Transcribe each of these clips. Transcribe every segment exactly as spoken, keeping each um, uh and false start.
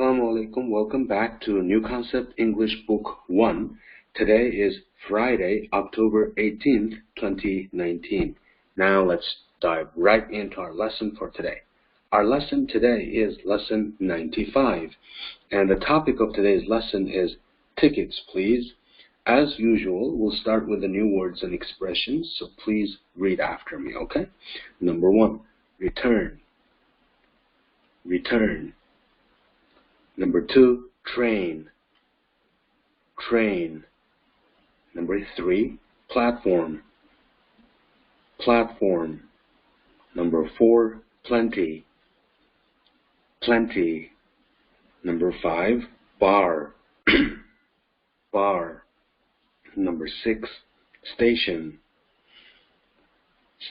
Assalamu alaikum. Welcome back to New Concept English Book one. Today is Friday, October eighteenth, twenty nineteen. Now let's dive right into our lesson for today. Our lesson today is lesson ninety-five, and the topic of today's lesson is tickets, please. As usual, we'll start with the new words and expressions, so please read after me, okay? Number one, return. Return. Number two, train. Train. Number three, platform. Platform. Number four, plenty. Plenty. Number five, bar. Bar. Number six, station.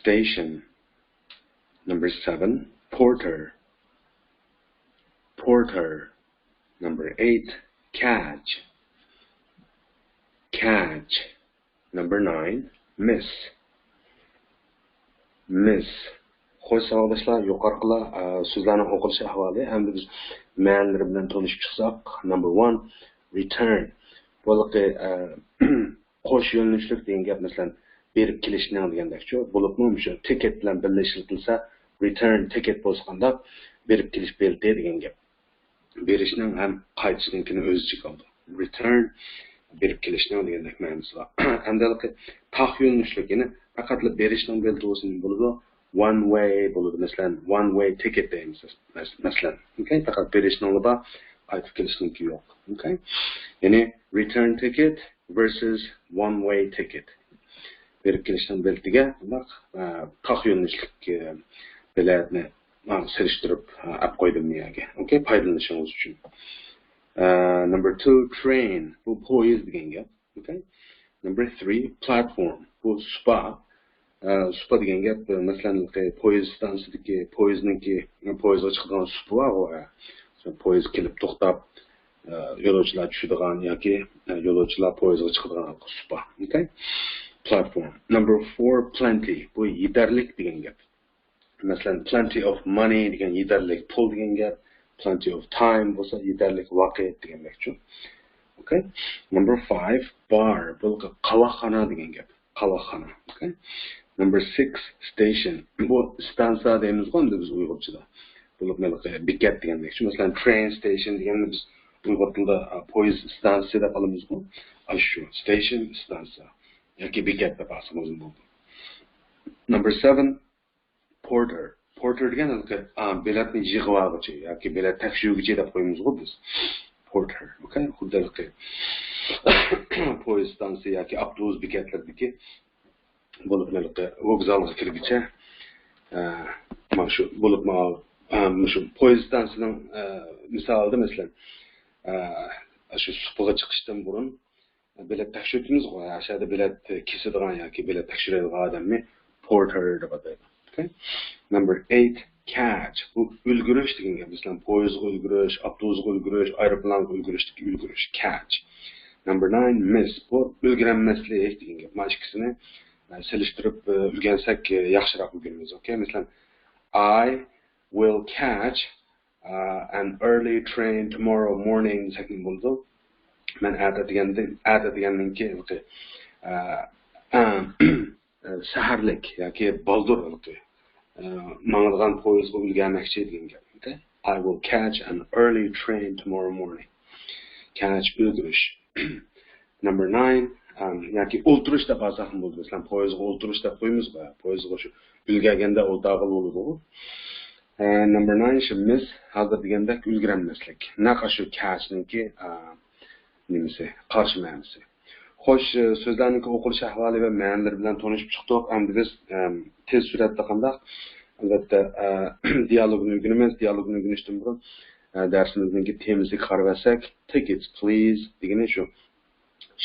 Station. Number seven, porter. Porter. Number eight, catch. Catch. Number nine, miss. Miss. خوش، ساۋاقداشلار، يۇقىرىقىلار، ئە، سۆزلەرنىڭ ئوقۇلۇش ئەھۋالى. ئەمدى بىز مەنىلىرى بىلەن تونۇشۇپ چىقساق، number one, return. بۇلىقى، ئە، قوش يۆنىلىشلىك دېگەن گەپ، مەسىلەن، بېرىپ كېلىشنىڭ دېگەندەكچۇ. بولۇپمۇ مۇشۇ تىكېت بىلەن بىللە ئىشلىتىلسە، return ticket بولسا قانداق، بېرىپ كېلىش بېلىتى دېگەن گەپ. بېرىشنىڭ ھەم قايتىشنىڭكىنى ئۆز ئىچىگە ئالىدۇ. Return، بېرىپ كېلىشنىڭ دېگەندەك مەنىسى بار. ئەمدى ھېلىقى تاق يۆنىلىشلىك، يەنى پەقەتلا بېرىشنىڭ بېلىتى بولسا نېمە بولىدۇ؟ One way بولىدۇ. مەسىلەن، one way ticket دەيمىز، مەس-، مەسىلەن. ئوكەي، پەقەت بېرىشنىڭلا بار، قايتىپ كېلىشنىڭكى يوق. ئوكەي؟ يەنى return ticket versus one way ticket. بېرىپ كېلىشنىڭ بېلىتىگە بۇنداق، ئە، تاق يۆنىلىشلىك، ئە، بېلەتنى، ئە، سېلىشتۇرۇپ، ئە، ئەپ قويدۇم بۇ يەرگە. ئوكەي، پايدىلىنىشىڭىز ئۈچۈن. ئە، number two, train. بۇ پويىز دېگەن گەپ. ئوكەي. Number three, platform. بۇ سۇپا. ئە، سۇپا دېگەن گەپ، مەسىلەن، پويىز ئىستانسىسىدىكى، پويىزنىڭكى، پويىزغا چىقىدىغان سۇپا بارغۇ، ئە. مەسىلەن، پويىز كېلىپ توختاپ، ئە، يولۇچىلار چۈشىدىغان ياكى، ئە، يولۇچىلار پويىزغا چىقىدىغان سۇپا. ئوكەي؟ Platform. Number four, plenty. بۇ يېتەرلىك دېگەن گەپ. مەسىلەن، plenty of money دېگەن يېتەرلىك پۇل دېگەن گەپ. Plenty of time بولسا يېتەرلىك ۋاقىت دېگەندەكچۇ. ئوكەي. Number five, bar. بۇ قاۋاقخانا دېگەن گەپ. قاۋاقخانا. ئوكەي. Number six, station. بۇ ئىستانسا دەيمىزغۇ ئەمدى بىز ئۇيغۇرچىدا. بولۇپ ھېلىقى بېكەت دېگەندەكچۇ. مەسىلەن، train station دېگەننى بىز ئۇيغۇر تىلىدا، ئا، پويىز ئىستانسىسى دەپ ئالىمىزغۇ. ئاشۇ station، ئىستانسا ياكى بېكەت دەپ ئالسىڭىزمۇ بولىدۇ. Number seven, porter. Porter دېگەن ھېلىقى، ئا، بېلەتنى يىغىۋالغۇچى ياكى بېلەت تەكشۈرگۈچى دەپ قويىمىزغۇ بىز. Porter. ئوكەي؟ خۇددى ھېلىقى پويىز ئىستانسىسى ياكى ئاپتوبۇس بېكەتلىرىدىكى بولۇپ ھېلىقى ۋوگزالغا كىرگۈچە، ئە، مانا شۇ بولۇپمۇ، ئە، مۇشۇ پويىز ئىستانسىسىنىڭ، ئە، مىسالىدا مەسىلەن، ئە، شۇ سۇپىغا چىقىشتىن بۇرۇن بېلەت تەكشۈرتىمىزغۇ، ئاشۇ يەردە بېلەت كېسىدىغان ياكى بېلەت تەكشۈرىدىغان ئادەمنى porter دەپ ئاتايدۇ. ئوكەي. Number eight, catch. بۇ ئۈلگۈرۈش دېگەن گەپ. مەسىلەن، پويىزغا ئۈلگۈرۈش، ئاپتوبۇسقا ئۈلگۈرۈش، ئايروپىلانغا ئۈلگۈرۈشتىكى ئۈلگۈرۈش. Catch. Number nine, miss. بۇ ئۈلگۈرەلمەسلىك دېگەن گەپ. مانا ئىككىسىنى، ئە، سېلىشتۇرۇپ، ئە، ئۆگەنسەك، ئە، ياخشىراق ئۆگىنىمىز. ئوكەي. مەسىلەن، I will catch, uh, an early train tomorrow morning دېسەك نېمە بولىدۇ؟ مەن ئەتە دېگەندىن، ئەتە دېگەندىن كېيىن، ئە، ئە، سەھەرلىك ياكى بالدۇر، ھېلىقى، ئە، ماڭىدىغان پويىزغا ئۈلگەرمەكچى دېگەن گەپ. ئوكەي؟ I will catch an early train tomorrow morning. Catch، ئۈلگۈرۈش. Number nine, ئەم، ياكى ئولتۇرۇش دەپ ئالساقمۇ بولىدۇ. مەسىلەن، پويىزغا ئولتۇرۇش دەپ قويىمىزغۇ. پويىزغا شۇ ئۈلگەرگەندە ئولتۇرغىلى بولىدۇ. ئە، number nine شۇ miss، ھازىر دېگەندەك ئۈلگۈرەلمەسلىك. نەق شۇ catch نىڭكى، ئە، نېمىسى، قارشى مەنىسى. خوش، سۆزلەرنىڭ ئوقۇلۇش ئەھۋالى ۋە مەنىلىرى بىلەن تونۇشۇپ چىقتۇق. ئەمدى بىز، ئەم، تېز سۈرئەتتە قانداق؟ ئەلۋەتتە، ئە، دىيالوگنى ئۆگىنىمىز. دىيالوگنى ئۆگىنىشتىن بۇرۇن، ئە، دەرسىمىزنىڭكى تېمىسىغا قاراۋەتسەك، tickets please دېگىنى شۇ.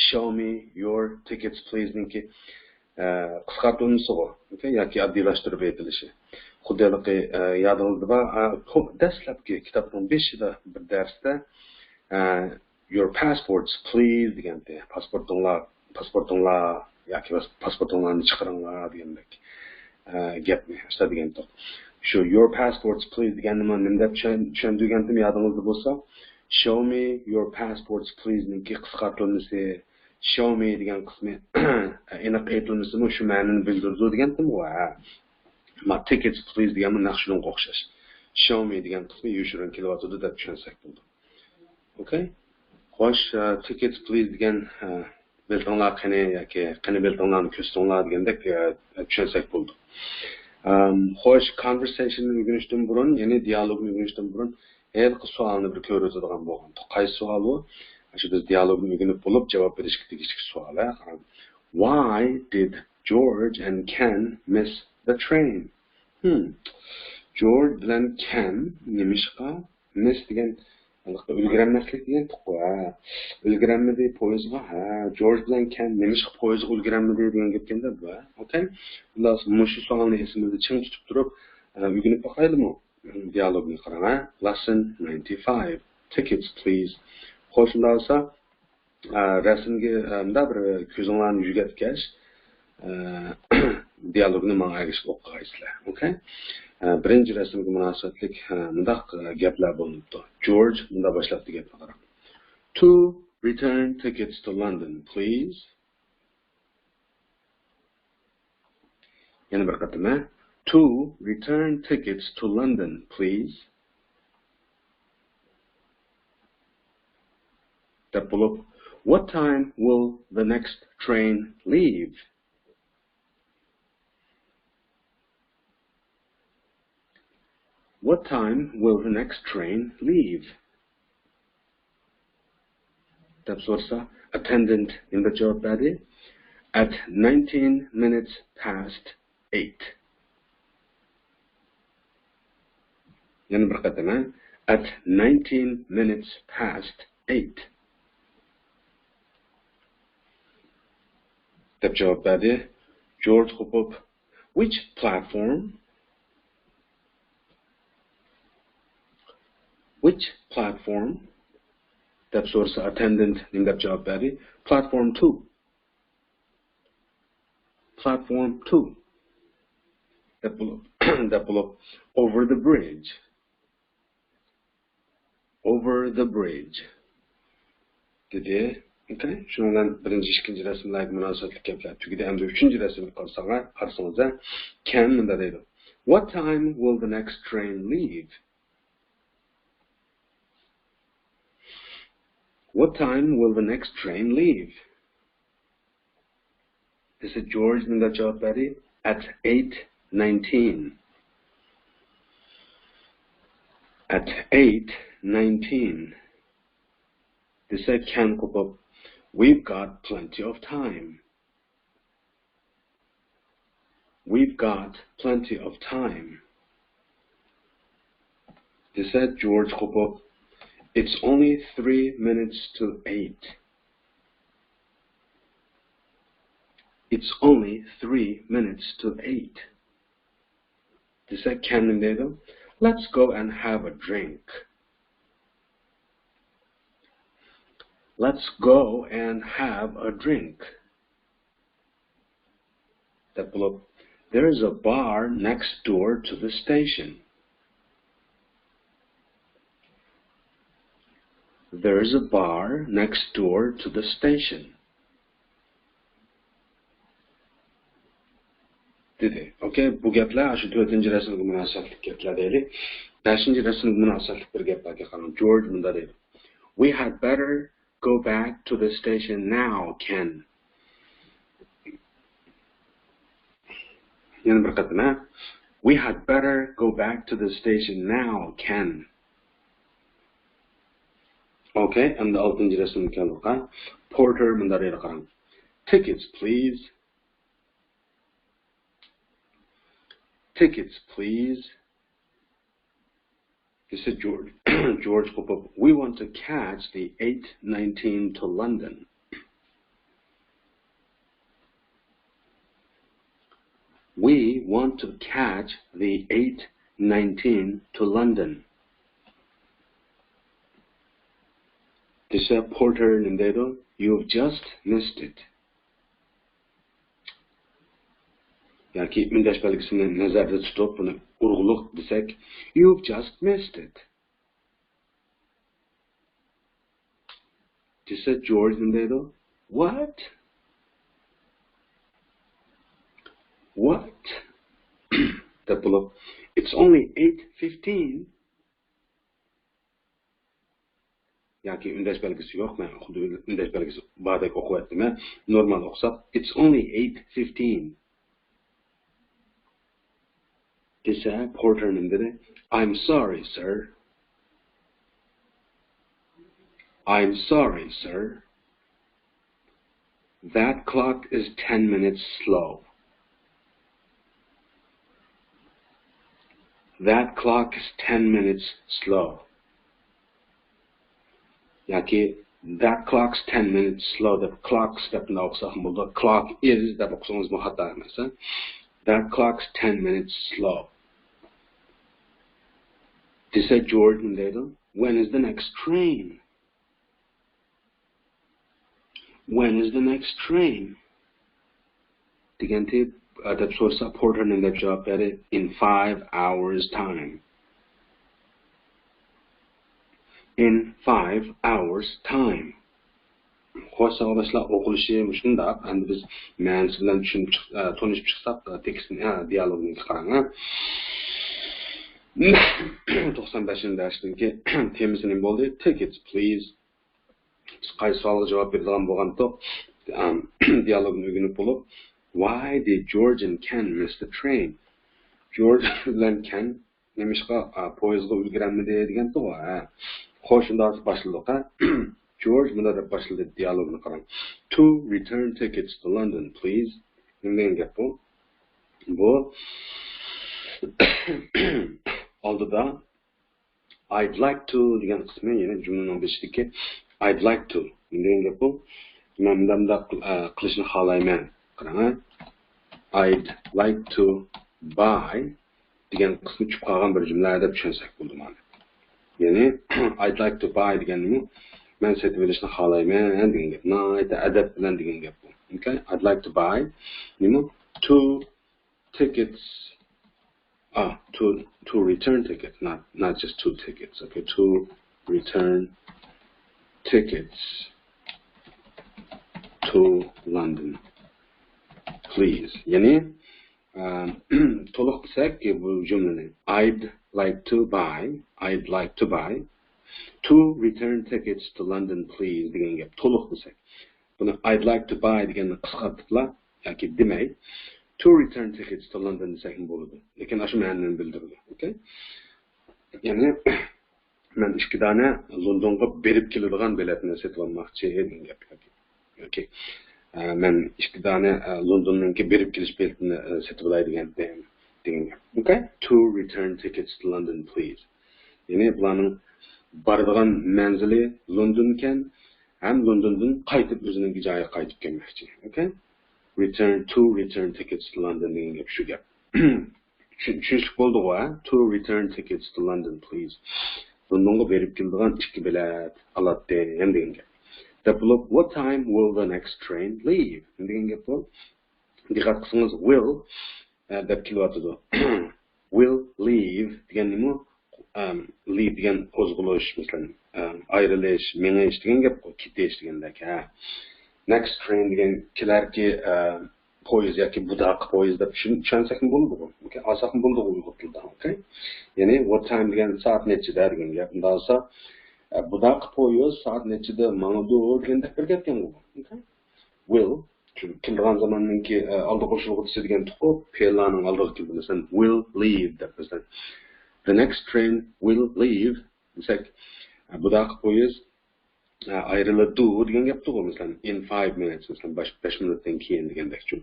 Show me your tickets please نىڭكى، ئە، قىسقارتىلمىسىغۇ، ئوكەي، ياكى ئاددىيلاشتۇرۇپ ئېيتىلىشى. خۇددى ھېلىقى، ئە، يادىڭىزدا بار، ئە، تو-، دەسلەپكى كىتابنىڭ بېشىدا بىر دەرستە، ئە، your passports please دېگەنتى. پاسپورتۇڭلار، پاسپورتۇڭلار ياكى پاس-، پاسپورتۇڭلارنى چىقىرىڭلار دېگەندەك، ئە، گەپنى ئاشتا دېگەنتۇق. شۇ your passports please دېگەننى مەن نېمە دەپ چۈشەن-، چۈشەندۈرگەنتىم يادىڭىزدا بولسا، Show me your passports, please نىڭكى قىسقارتىلمىسى، show me دېگەن قىسمى ئېنىق ئېيتىلمىسىمۇ شۇ مەنىنى بىلدۈرىدۇ دېگەنتىمغۇ، ھە. ما tickets please دېگەنمۇ نەق شۇنىڭغا ئوخشاش. Show me دېگەن قىسمى يوشۇرۇن كېلىۋاتىدۇ دەپ چۈشەنسەك بولىدۇ. ئوكەي؟ خوش، ئە، tickets please دېگەن، ئە، بېلىتىڭلار قېنى ياكى قېنى بېلىتىڭلارنى كۆرسىتىڭلار دېگەندەك، ئە، چۈشەنسەك بولىدۇ. ئەم، خوش، conversation نى ئۆگىنىشتىن بۇرۇن، يەنى دىيالوگنى ئۆگىنىشتىن بۇرۇن ھېلىقى سوئالنى بىر كۆرۈۋېتىدىغان بولغانتۇق. قايسى سوئال ئۇ؟ شۇ بىز دىيالوگنى ئۆگىنىپ بولۇپ جاۋاب بېرىشكە تېگىشلىك سوئال، ھە؟ قاراڭ. Why did George and Ken miss the train? Hmm. جورج بىلەن كەن نېمىشقا مىس دېگەن، ئۈلگۈرەلمەسلىك دېگەنتۇق، ھە. ئۈلگۈرەلمىدى پويىزغا، ھە. جورج بىلەن كەن نېمىشقا پويىزغا ئۈلگۈرەلمىدى دېگەن گەپكەن-دە بۇ، ھە. ئوكەي. خۇلاسە، مۇشۇ سوئالنى ئېسىمىزدە چىڭ تۇتۇپ تۇرۇپ، ئە، ئۆگىنىپ باقايلىمۇ؟ دىيالوگنى قاراڭ، ھە. Lesson ninety-five. Tickets, please. خوش، ئۇنداق بولسا، ئە، رەسىمگە، ئە، مۇنداق بىر كۆزۈڭلارنى يۈگەتكەچ، ئە، دىيالوگنى ماڭا ئەگىشىپ ئوقۇغايسىلەر. ئوكەي؟ ئە، بىرىنچى رەسىمگە مۇناسىۋەتلىك، ئە، مۇنداق، ئە، گەپلەر بولۇنۇپتۇ. جورج مۇنداق باشلاپتۇ گەپنى، قاراڭ. Two return tickets to London, please. يەنە بىر قېتىم، ھە؟ Two return tickets to London, please. دەپ بولۇپ، What time will the next train leave? What time will the next train leave? دەپ سورىسا، ئاتتېندېنت نېمە دەپ جاۋاب بەردى؟ At nineteen minutes past eight. يەنە بىر قېتىم، ھە؟ At nineteen minutes past eight. دەپ جاۋاب بەردى. جورج قوپۇپ، Which platform? Which platform? دەپ سورىسا، ئاتتېندېنت نېمە دەپ جاۋاب بەردى؟ Platform two. Platform two. دەپ بولۇپ، دەپ بولۇپ، Over the bridge. Over the bridge. دېدى. ئوكەي. شۇنىڭ بىلەن بىرىنچى، ئىككىنچى رەسىملەرگە مۇناسىۋەتلىك گەپلەر تۈگىدى. ئەمدى ئۈچىنچى رەسىمگە قارىساڭلار، قارىسىڭىزلار، كەن مۇنداق دەيدۇ. What time will the next train leave? What time will the next train leave? دېسە، جورج مۇنداق جاۋاب بەردى، At eight nineteen. At eight nineteen. دېسە، كەن قوپۇپ، We've got plenty of time. We've got plenty of time. دېسە، جورج قوپۇپ، It's only three minutes to eight. It's only three minutes to eight. دېسە، كەن نېمە دەيدۇ؟ Let's go and have a drink. Let's go and have a drink. دەپ بولۇپ، There is a bar next door to the station. There is a bar next door to the station. دېدى. ئوكەي، بۇ گەپلەر شۇ تۆتىنچى رەسىمگە مۇناسىۋەتلىك گەپلەر دەيلى. بەشىنچى رەسىمگە مۇناسىۋەتلىك بىر گەپ باركەن، قاراڭ. جورج مۇنداق دەيدۇ. We had better go back to the station now, Ken. يەنە بىر قېتىم، ھە؟ We had better go back to the station now, Ken. ئوكەي، ئەمدى ئالتىنچى رەسىمگە كەلدۇق، ھە؟ پورتېر مۇنداق دەيدۇ، قاراڭ. Tickets, please. Tickets, please. دېسە، جورج، جورج قوپۇپ، We want to catch the eight nineteen to London. We want to catch the eight nineteen to London. دېسە، پورتېر نېمە دەيدۇ؟ You've just missed it. ياكى ئۈندەش بەلگىسىنى نەزەردە تۇتۇپ، بۇنى ئۇرغۇلۇق دېسەك، You've just missed it. دېسە، جورج نېمە دەيدۇ؟ What? What? دەپ بولۇپ، It's only eight fifteen. ياكى ئۈندەش بەلگىسى يوق، مەن خۇددى ئۈندەش بەلگىسى باردەك ئوقۇۋەتتىم. نورمال ئوقۇساق، It's only eight fifteen. دېسە، پورتېر نېمە دېدى؟ I'm sorry, sir. I'm sorry, sir. That clock is ten minutes slow. That clock is ten minutes slow. ياكى That clock's ten minutes slow دەپ، clocks دەپ مۇنداق ئوقۇساق بولىدۇ. Clock is دەپ ئوقۇسىڭىزمۇ خاتا ئەمەس، ھە؟ That clock's ten minutes slow. دېسە، جورج نېمە دەيدۇ؟ When is the next train? When is the next train? دېگەنتى، ئە، دەپ سورىسا، پورتېر نېمە دەپ جاۋاب بەردى؟ In five hours time. In five hours time. خوش، ساۋاقداشلار، ئوقۇلۇشى مۇشۇنداق. ئەمدى بىز مەنىسى بىلەن چۈشىنىپ چىق-، ئە، تونۇشۇپ چىقساق، ئە، تېكىستنى، ئە، دىيالوگنىڭكى قاراڭ، ھە. توقسان بەشىنچى دەرستىكى تېمىسى نېمە بولدى؟ Tickets, please. بىز قايسى سوئالغا جاۋاب بېرىدىغان بولغانتۇق؟ ئام، دىيالوگنى ئۆگىنىپ بولۇپ، Why did George and Ken miss the train? جورج بىلەن كەن نېمىشقا، ئا، پويىزغا ئۈلگۈرەلمىدى دېگەنتۇغۇ، ھە. خوش، شۇنداق باشلىدۇق، ھە. جورج مۇنداق دەپ باشلىدى دىيالوگنى، قاراڭ. Two return tickets to London, please. نېمە دېگەن گەپ بۇ؟ بۇ ئالدىدا I'd like to دېگەن قىسمى، يەنى جۈملىنىڭ بېشىدىكى I'd like to دېگەن گەپ بۇ. مەن مۇنداق، مۇنداق، ئە، قىلىشنى خالايمەن. قاراڭ، ھە. I'd like to buy دېگەن قىسمى چۈشۈپ قالغان بىر جۈملە دەپ چۈشەنسەك بولىدۇ مانا. يەنى I'd like to buy دېگەننىمۇ مەن سېتىۋېلىشنى خالايمەن دېگەن گەپ. ناھايىتى ئەدەپ بىلەن دېگەن گەپ بۇ. Okay? I'd like to buy نېمە؟ Two tickets. Ah, two, two return tickets, not, not just two tickets. Okay, two return tickets to London, please. يەنى، ئە، تولۇق دېسەك بۇ جۈملىنى. I'd like to buy, I'd like to buy two return tickets to London, please دېگەن گەپ. تولۇق دېسەك. بۇنى I'd like to buy دېگەننى قىسقارتىپلا ياكى دېمەي، two return tickets to London دېسەكمۇ بولىدۇ. لېكىن ئاشۇ مەنىنى بىلدۈرىدۇ. Okay؟ يەنى، مەن ئىككى دانە لوندونغا بېرىپ كېلىدىغان بېلەتنى سېتىۋالماقچى دېگەن گەپ. ياكى، ياكى، ئە، مەن ئىككى دانە، ئە، لوندوننىڭكى بېرىپ كېلىش بېلىتىنى، ئە، سېتىۋالاي دېگەن، دېگەن گەپ. Okay؟ Two return tickets to London, please. يەنى بۇلارنىڭ بارىدىغان مەنزىلى لوندونكەن، ھەم لوندوندىن قايتىپ ئۆزىنىڭكى جايىغا قايتىپ كەلمەكچى. Okay؟ Return, two return tickets to London دېگەن گەپ شۇ گەپ. چۈشىنىشلىك بولدىغۇ، ھە؟ Two return tickets to London, please. لوندونغا بېرىپ كېلىدىغان ئىككى بېلەت ئالاتتىم دېگەن گەپ. دەپ بولۇپ، What time will the next train leave? دېگەن گەپ بۇ. دىققەت قىلسىڭىز، will، ئە، دەپ كېلىۋاتىدۇ. Will leave دېگەن نېمە؟ ئەم، leave دېگەن قوزغىلىش، مەسىلەن، ئەم، ئايرىلىش، مېڭىش دېگەن گەپقۇ، كېتىش دېگەندەك، ھە. Next train دېگەن كېلەركى، ئە، پويىز ياكى بۇداقى پويىز دەپ چۈشەن-، چۈشەنسەكمۇ بولىدىغۇ. Okay؟ ئالساقمۇ بولىدىغۇ ئۇيغۇر تىلىدا. Okay؟ يەنى what time دېگەن سائەت نەچچىدە دېگەن گەپ. ئۇنداق بولسا، ئە، بۇداقى پويىز سائەت نەچچىدە ماڭىدۇ دېگەندەك بىر گەپكەنغۇ بۇ. Okay؟ Will. چۈنكى كېلىدىغان زاماننىڭكى، ئە، ئالدىغا قوشۇلغۇچىسى دېگەن تۇقۇ، پېئىللارنىڭ ئالدىغا كېلىدۇ. مەسىلەن، will leave دەپ مەسىلەن. The next train will leave دېسەك، ئە، بۇداقى پويىز، ئە، ئايرىلىدۇ دېگەن گەپتۇغۇ. مەسىلەن، in five minutes، مەسىلەن، بەش، بەش مىنۇتتىن كېيىن دېگەندەكچۇ.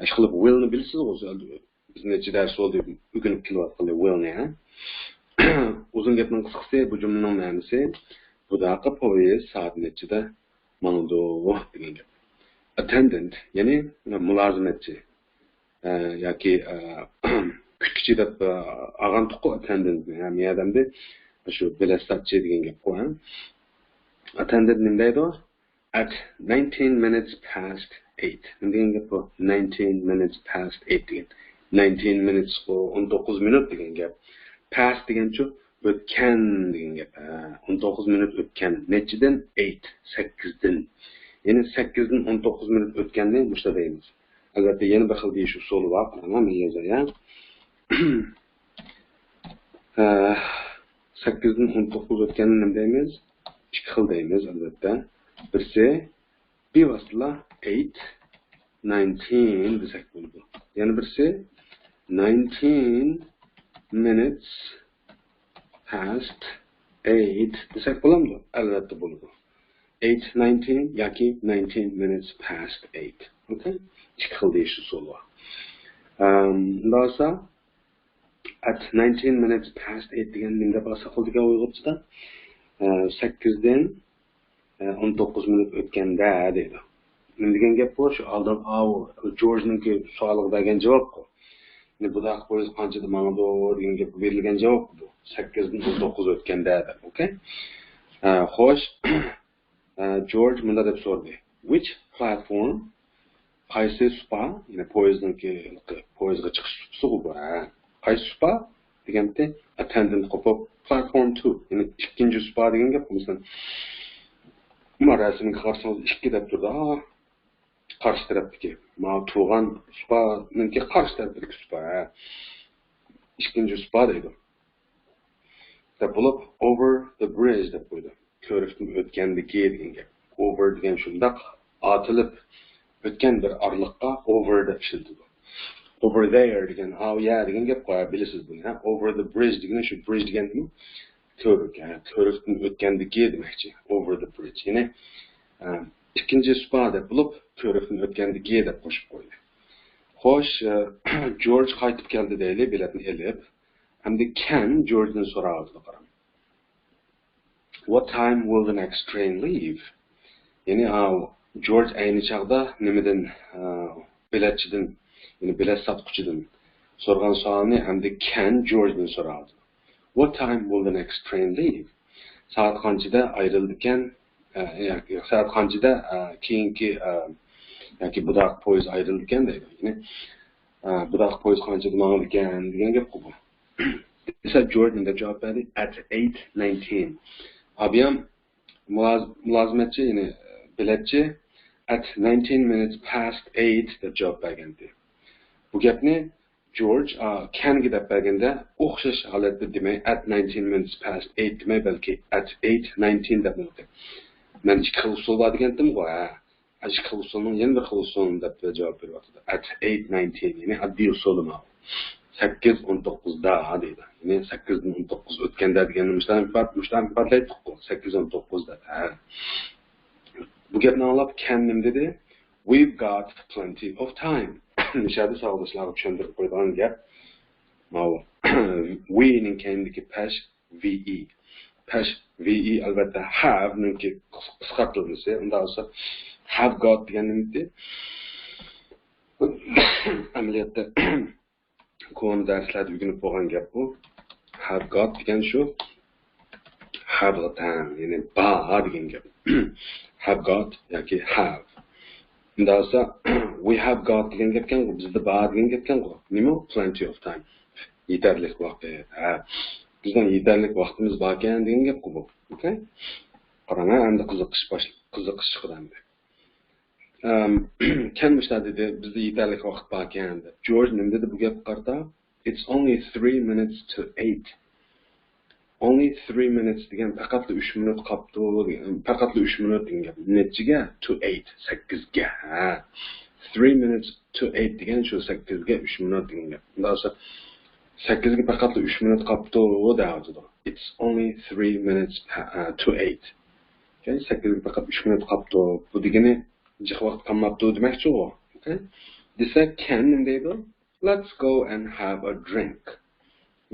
ئىشقىلىپ، will نى بىلىسىزغۇ، بىز نەچچە دەرس بولدى ئۆگىنىپ كېلىۋاتقىلى will نى، ھە؟ ئۇزۇن گەپنىڭ قىسقىسى، بۇ جۈملىنىڭ مەنىسى، بۇداقى پويىز سائەت نەچچىدە ماڭىدۇ دېگەن گەپ. Attendant، يەنى مۇلازىمەتچى، ئە، ياكى، ئە، كۈتكۈچى دەپ، ئە، ئالغانتۇققۇ attendant نى ھەم يەردەمدە شۇ بېلەت ساتچى دېگەن گەپقۇ، ھە. Attendant نېمە دەيدۇ؟ At nineteen minutes past eight. نېمە دېگەن گەپ بۇ؟ Nineteen minutes past eight دېگەن. Nineteen minutes قۇ، ئون توققۇز مىنۇت دېگەن گەپ. Past دېگەنچۇ؟ ئۆتكەن دېگەن گەپ. ھە، ئون توققۇز مىنۇت ئۆتكەن. نەچچىدىن؟ ئەيت، سەككىزدىن. يەنى سەككىزدىن ئون توققۇز مىنۇت ئۆتكەننى مۇشۇنداق دەيمىز. ئەلۋەتتە، يەنە بىر خىل دېيىش ئۇسۇلى بار. قاراڭ، مەن يازاي. ھە، سەككىزدىن ئون توققۇز ئۆتكەننى نېمە دەيمىز؟ ئىككى خىل دەيمىز، ئەلۋەتتە. بىرسى بىۋاسىتىلا ئەيت نايىنتىن دېسەك بولىدۇ. يەنە بىرسى نايىنتىن مىنۇتس پاست ئەيت دېسەك بولامدۇ؟ ئەلۋەتتە بولىدۇ. ئەيت نايىنتىن ياكى نايىنتىن مىنۇتس پاست ئەيت. ئوكەي؟ ئىككى خىل دېيىش ئۇسۇلى بار. ئەم، ئۇنداق بولسا، at nineteen minutes past eight دېگەن نېمە دەپ ئالساق بولىدىكەن ئۇيغۇرچىدا؟ ئە، سەككىزدىن، ئە، ئون توققۇز مىنۇت ئۆتكەندە دەيدۇ. نېمە دېگەن گەپ بۇ؟ شۇ ئالدىن ئاۋۇ جورجنىڭكى سوئالىغا بەرگەن جاۋابقۇ. يەنى بۇداق پويىز قانچىدا ماڭىدۇ دېگەن گەپكە بېرىلگەن جاۋاب بۇ. سەككىزدىن ئون توققۇز ئۆتكەندە دەپ، ئوكەي؟ ئە، خوش. ئە، جورج مۇنداق دەپ سورىدى. Which platform؟ قايسى سۇپا؟ يەنى پويىزنىڭكى، پويىزغا چىقىش سۇپىسىغۇ بۇ، ھە. قايسى سۇپا؟ دېگەنتى، ئەتەندىن قوپۇپ، platform two، يەنى ئىككىنچى سۇپا دېگەن گەپ، مەسىلەن، ما رەسىمگە قارىسىڭىز، ئىككى دەپ تۇرىدۇ، ھا، قارشى تەرەپتىكى. ما تۇرغان سۇپانىڭكى قارشى تەرەپتىكى سۇپا، ھە. ئىككىنچى سۇپا دەيدۇ. دەپ بولۇپ، over the bridge دەپ قويدى. كۆۋرۈكتىن ئۆتكەندىكى دېگەن گەپ. Over دېگەن شۇنداق ئاتىلىپ ئۆتكەن بىر ئارىلىققا over دەپ ئىشلىتىدۇ. Over there دېگەن، ئاۋۇ يەر دېگەن گەپ قوي، بىلىسىز بۇنى، ھە؟ Over the bridge دېگىنى شۇ bridge دېگەنمۇ كۆۋرۈك، ھە؟ كۆۋرۈكتىن ئۆتكەندىكى دېمەكچى. Over the bridge. يەنى، ئە، ئىككىنچى سۇپا دەپ بولۇپ، كۆۋرۈكتىن ئۆتكەندىكى دەپ قوشۇپ قويدى. خوش، ئە، جورج قايتىپ كەلدى دەيلى، بېلەتنى ئېلىپ. ئەمدى كەن جورجدىن سوراۋاتىدۇ، قاراڭ. What time will the next train leave? يەنى، ئا، جورج ئەينى چاغدا نېمىدىن، ئا، بېلەتچىدىن، يەنى بېلەت ساتقۇچىدىن سورىغان سوئالنى ئەمدى كەن جورجدىن سوراۋاتىدۇ. What time will the next train leave? سائەت قانچىدا ئايرىلىدىكەن، ئە، ياكى سائەت قانچىدا، ئە، كېيىنكى، ئە، ياكى بۇداق پويىز ئايرىلىدىكەن دەيدۇ. يەنى، ئە، بۇداق پويىز قانچىدا ماڭىدىكەن دېگەن گەپ بۇ. دېسە، جورج مۇنداق جاۋاب بەردى، at eight nineteen. ئابىيام مۇلاز-، مۇلازىمەتچى، يەنى بېلەتچى، at nineteen minutes past eight دەپ جاۋاب بەرگەنىدى. بۇ گەپنى جورج، ئا، كەنگە دەپ بەرگەندە ئوخشاش ھالەتتە دېمەي، at nineteen minutes past eight دېمەي، بەلكى at eight nineteen دەپ بولدى. مەن ئىككى خىل ئۇسۇل بار دېگەنتىمغۇ، ھە. ئىككى خىل ئۇسۇلنىڭ يەنە بىر خىل ئۇسۇلىنى دەپ جاۋاب بېرىۋاتىدۇ. At eight nineteen، يەنى ئاددىي ئۇسۇلى ماۋۇ. سەككىز ئون توققۇزدا دەيدۇ. يەنى سەككىزدىن ئون توققۇز ئۆتكەندە دېگەننى مۇشۇنداق ئىپادە-، مۇشۇنداق ئىپادىلەيتتۇققۇ. سەككىز ئون توققۇز دەپ، ھە. بۇ گەپنى ئاڭلاپ كەن نېمە دېدى؟ We've got plenty of time. مۇشەدە ساۋاقداشلارغا چۈشەندۈرۈپ قويىدىغان گەپ. ماۋۇ. We نىڭ كەينىدىكى پەش، V E. پەش، V E، ئەلۋەتتە، have نىڭكى قىس-، قىسقارتىلمىسى. ئۇنداق بولسا، have got دېگەن نېمىدى؟ ئەمەلىيەتتە، كونا دەرسلەردە ئۆگىنىپ بولغان گەپ بۇ. Have got دېگەن شۇ have غا تەڭ، يەنى بار دېگەن گەپ. Have got ياكى have. ئۇنداق بولسا، we have got دېگەن گەپكەنغۇ، بىزدە بار دېگەن گەپكەنغۇ. نېمە ئۇ؟ Plenty of time. يېتەرلىك ۋاقىت. ھە. بىزنىڭ يېتەرلىك ۋاقتىمىز باركەن دېگەن گەپقۇ بۇ. ئوكەي؟ قاراڭ، ھە، ئەمدى قىزىقىش باش-، قىزىقىش چىقىدۇ ئەمدى. ئەم، كەن مۇشۇنداق دېدى، بىزدە يېتەرلىك ۋاقىت باركەن دەپ. جورج نېمە دېدى بۇ گەپكە قارىتا؟ It's only three minutes to eight. Only three minutes دېگەن پەقەتلا ئۈچ مىنۇت قاپتۇ دېگەن، پەقەتلا ئۈچ مىنۇت دېگەن گەپ. نەچچىگە؟ To eight، سەككىزگە. ھە. Three minutes to eight دېگەن شۇ سەككىزگە ئۈچ مىنۇت دېگەن گەپ. ئۇنداق بولسا، سەككىزگە پەقەتلا ئۈچ مىنۇت قاپتۇ دەۋاتىدۇ. It's only three minutes pa-، uh, to eight. ئوكەي، سەككىزگە پەقەت ئۈچ مىنۇت قاپتۇ. بۇ دېگىنى جىق ۋاقىت قالماپتۇ دېمەكچىغۇ. ئوكەي؟ دېسە، كەن نېمە دەيدۇ؟ Let's go and have a drink.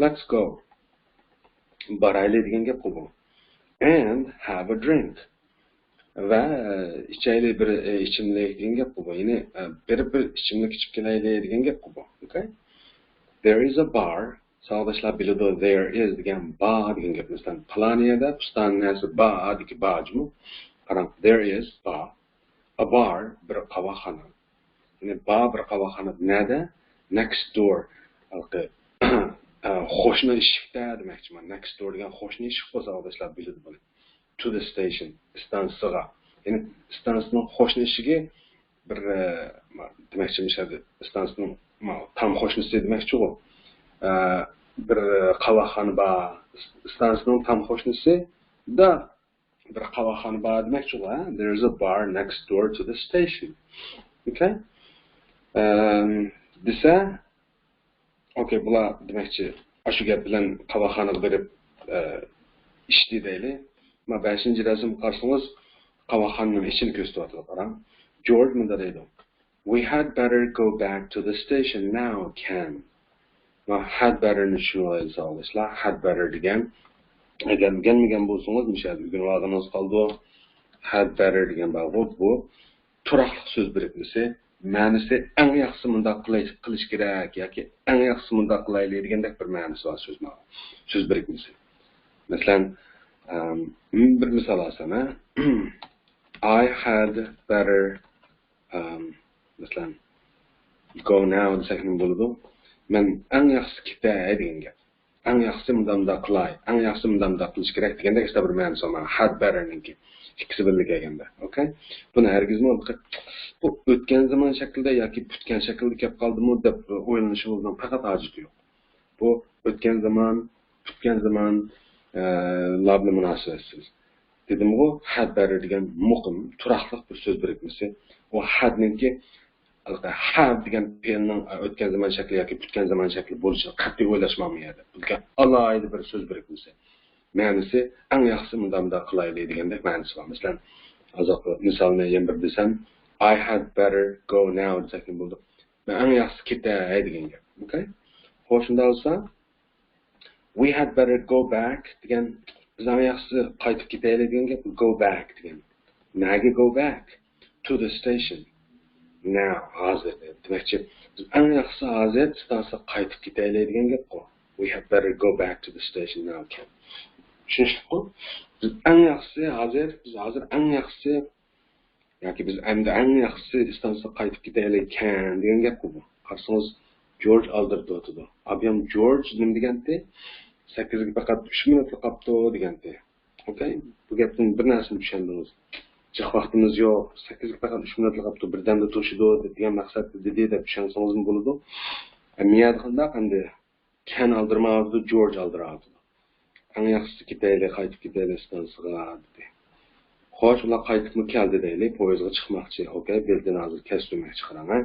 Let's go. بارايلى دېگەن گەپقۇ بۇ. And have a drink. ۋە، ئە، ئىچەيلى بىر، ئە، ئىچىملىك دېگەن گەپقۇ بۇ. يەنى، ئە، بېرىپ بىر ئىچىملىك ئىچىپ كېلەيلى دېگەن گەپقۇ بۇ. ئوكەي؟ There is a bar. ساۋاقداشلار بىلىدۇ، there is دېگەن بار دېگەن گەپ. مەسىلەن، پالان يەردە پۇستان نەرسە بار دېگەن بار جۇمۇ. قاراڭ، there is، بار. A bar، بىر قاۋاقخانا. يەنى بار بىر قاۋاقخانا نەدە؟ Next door. ھېلىقى ئە، قوشنا ئىشىكتە دېمەكچىمەن. Next door دېگەن قوشنا ئىشىك بولسا، ساۋاقداشلار بىلىدۇ بۇنى. To the station، ئىستانسىغا. يەنى ئىستانسىنىڭ قوشنا ئىشىكى بىر، ئە، دېمەكچىمىش، ئىستانسىنىڭ تام قوشنىسى دېمەكچىغۇ. ئە، بىر قاۋاقخانا بار. ئىستانسىنىڭ تام قوشنىسى دا بىر قاۋاقخانا بار دېمەكچىغۇ، ھە؟ There's a bar next door to the station. Okay? ئەم، دېسە، okay، بۇلار دېمەكچى، ئاشۇ گەپ بىلەن قاۋاقخانىغا بېرىپ، ئە، ئىچتى دەيلى. مانا بەشىنچى رەسىمگە قارىسىڭىز، قاۋاقخانىنىڭ ئىچىنى كۆرسىتىۋاتىدۇ، قاراڭ. جورج مۇنداق دەيدۇ. We had better go back to the station now, Ken. ما had better نى چۈشىنىۋالايلى ساۋاقداشلار. Had better دېگەن، ئەگەر ئۆگەنمىگەن بولسىڭىز، مۇشۇ يەردە ئۆگىنىۋالغىنىڭىز قالىدۇ. Had better دېگەن بارغۇ، بۇ تۇراقلىق سۆز بىرىكمىسى. مەنىسى ئەڭ ياخشىسى مۇنداق قىلىش، قىلىش كېرەك ياكى ئەڭ ياخشىسى مۇنداق قىلايلى دېگەندەك بىر مەنىسى بار سۆز، سۆز بىرىكمىسى. مەسىلەن، ئەم، بىر مىسال ئالسام، ھە؟ I had better، ئەم، مەسىلەن، go now دېسەكمۇ بولىدۇ. مەن ئەڭ ياخشىسى كېتەي دېگەن گەپ. ئەڭ ياخشىسى مۇنداق مۇنداق قىلاي، ئەڭ ياخشىسى مۇنداق مۇنداق قىلىش كېرەك دېگەندەك ئىشتا بىر مەنىسى بار. Had better نىڭكى ئىككىسى بىللە كەلگەندە. Okay؟ بۇنى ھەرگىزمۇ بۇ ئۆتكەن زامان شەكلىدە ياكى پۈتكەن شەكلىدە كەپ قالدىمۇ دەپ ئويلىنىشىڭىزنىڭ پەقەت ھاجىتى يوق. بۇ ئۆتكەن زامان، پۈتكەن زامان، ئە، لار بىلەن مۇناسىۋەتسىز. دېدىمغۇ، had better دېگەن مۇقىم، تۇراقلىق بىر سۆز بىرىكمىسى. ئۇ had نىڭكى، have دېگەن پېئىلنىڭ، ئە، ئۆتكەن زامان شەكلى ياكى پۈتكەن زامان شەكلى بولۇشىنى قەتئىي ئويلاشماڭ بۇ يەردە. بۇ ئالاھىدە بىر سۆز بىرىكمىسى. مەنىسى ئەڭ ياخشىسى مۇنداق مۇنداق قىلايلى دېگەندەك مەنىسى بار. مەسىلەن، ھازىرقى مىسالنى يەنە بىر دېسەم، I had better go now دېسەكمۇ بولىدۇ. مەن ئەڭ ياخشىسى كېتەي دېگەن گەپ. Okay؟ خوش، شۇنداق بولسا، We had better go back دېگەن، بىز ئەڭ ياخشىسى قايتىپ كېتەيلى دېگەن گەپ، go back دېگەن. نەگە go back? To the station. Now، ھازىر دېمەكچى. بىز ئەڭ ياخشىسى ھازىر ئىستانسىغا قايتىپ كېتەيلى دېگەن گەپقۇ. We had better go back to the station now، كەن. چۈشىنىشلىكقۇ؟ بىز ئەڭ ياخشىسى ھازىر، بىز ھازىر ئەڭ ياخشىسى ياكى بىز ئەمدى ئەڭ ياخشىسى ئىستانسىغا قايتىپ كېتەيلى كەن دېگەن گەپقۇ بۇ. قارىسىڭىز، جورج ئالدىرىتىۋاتىدۇ. ئابىيام جورج نېمە دېگەنتى؟ سەككىزگە پەقەت ئۈچ مىنۇتلا قاپتۇ دېگەنتى. Okay؟ بۇ گەپتىن بىر نەرسىنى چۈشەندىڭىز. جىق ۋاقتىمىز يوق. سەككىزگە پەقەت ئۈچ مىنۇتلا قاپتۇ. بىردەمدە توشىدۇ دېگەن مەقسەتتە دېدى دەپ چۈشەنسىڭىزمۇ بولىدۇ. ئە، مىيەدە قانداق ئەمدى؟ كەن ئالدىرىمايۋاتىدۇ، جورج ئالدىراۋاتىدۇ. ئەڭ ياخشىسى كېتەيلى، قايتىپ كېتەيلى ئىستانسىغا، دېدى. خوش، ئۇلار قايتىپمۇ كەلدى دەيلى، پويىزغا چىقماقچى. Okay، بېلىتىنى ھازىر كەستۈرمەي چىقىرىڭ، ھە.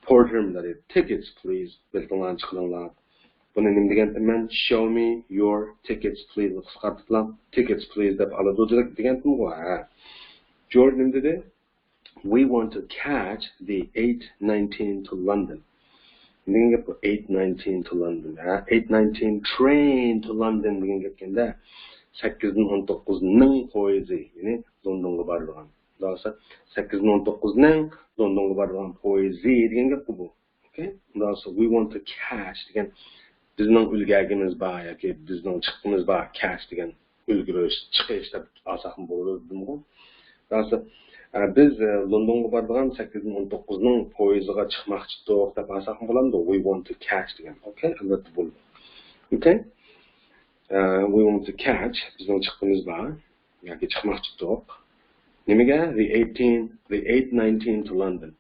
Porter نېمە دەيدۇ؟ Tickets, please. بېلىتىڭلارنى چىقىرىڭلار. بۇنى نېمە دېگەنتىم مەن؟ Show me your tickets, please نى قىسقارتىپلا، tickets, please دەپ ئالىدۇ دېگەنتىمغۇ، ھە. جورج نېمە دېدى؟ We want to catch the eight nineteen to London. دېگەن گەپ بۇ، eight nineteen to London. ھە، eight nineteen train to London دېگەن گەپكەندە، سەككىزدىن ئون توققۇزنىڭ پويىزى، يەنى لوندونغا بارىدىغان. خۇداسى، سەككىزدىن ئون توققۇزنىڭ لوندونغا بارىدىغان پويىزى دېگەن گەپقۇ بۇ. Okay؟ خۇداسى، we want to catch دېگەن بىزنىڭ ئۈلگەرگىنىمىز بار ياكى بىزنىڭ چىققىمىز بار، catch دېگەن ئۈلگۈرۈش، چىقىش دەپ ئالساقمۇ بولىدۇ دېدىمغۇ. خۇداسى، ئە، بىز، ئە، لوندونغا بارىدىغان سەككىزدىن ئون توققۇزنىڭ پويىزىغا چىقماقچىدۇق دەپ ئالساقمۇ بولامدۇ؟ We want to catch دېگەن. Okay، ئەلۋەتتە بولىدۇ. Okay؟ ئە، we want to catch، بىزنىڭ چىققىمىز بار ياكى چىقماقچىدۇق. نېمىگە؟ The eighteen، the eight nineteen to London.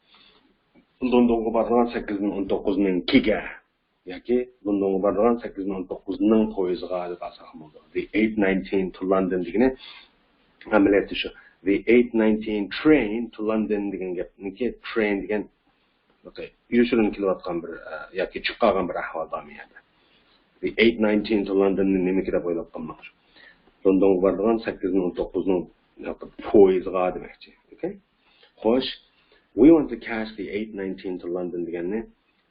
لوندونغا بارىدىغان سەككىزدىن ئون توققۇزنىڭكىگە ياكى لوندونغا بارىدىغان سەككىزدىن ئون توققۇزنىڭ پويىزىغا دەپ ئالساقمۇ بولىدۇ. The eight nineteen to London دېگىنى ئەمەلىيەتتە شۇ. The eight nineteen train to London دېگەن گەپنىڭكى، train دېگەن يوشۇرۇن كېلىۋاتقان بىر، ئە، ياكى چۈشۈپ قالغان بىر ئەھۋال بارمۇ يەردە؟ The eight nineteen to London نى نېمىكى دەپ ئويلاپ قالماڭ. لوندونغا بارىدىغان سەككىزدىن ئون توققۇزنىڭ پويىزىغا دېمەكچى. Okay؟ خوش. We want to catch the eight nineteen to London دېگەننى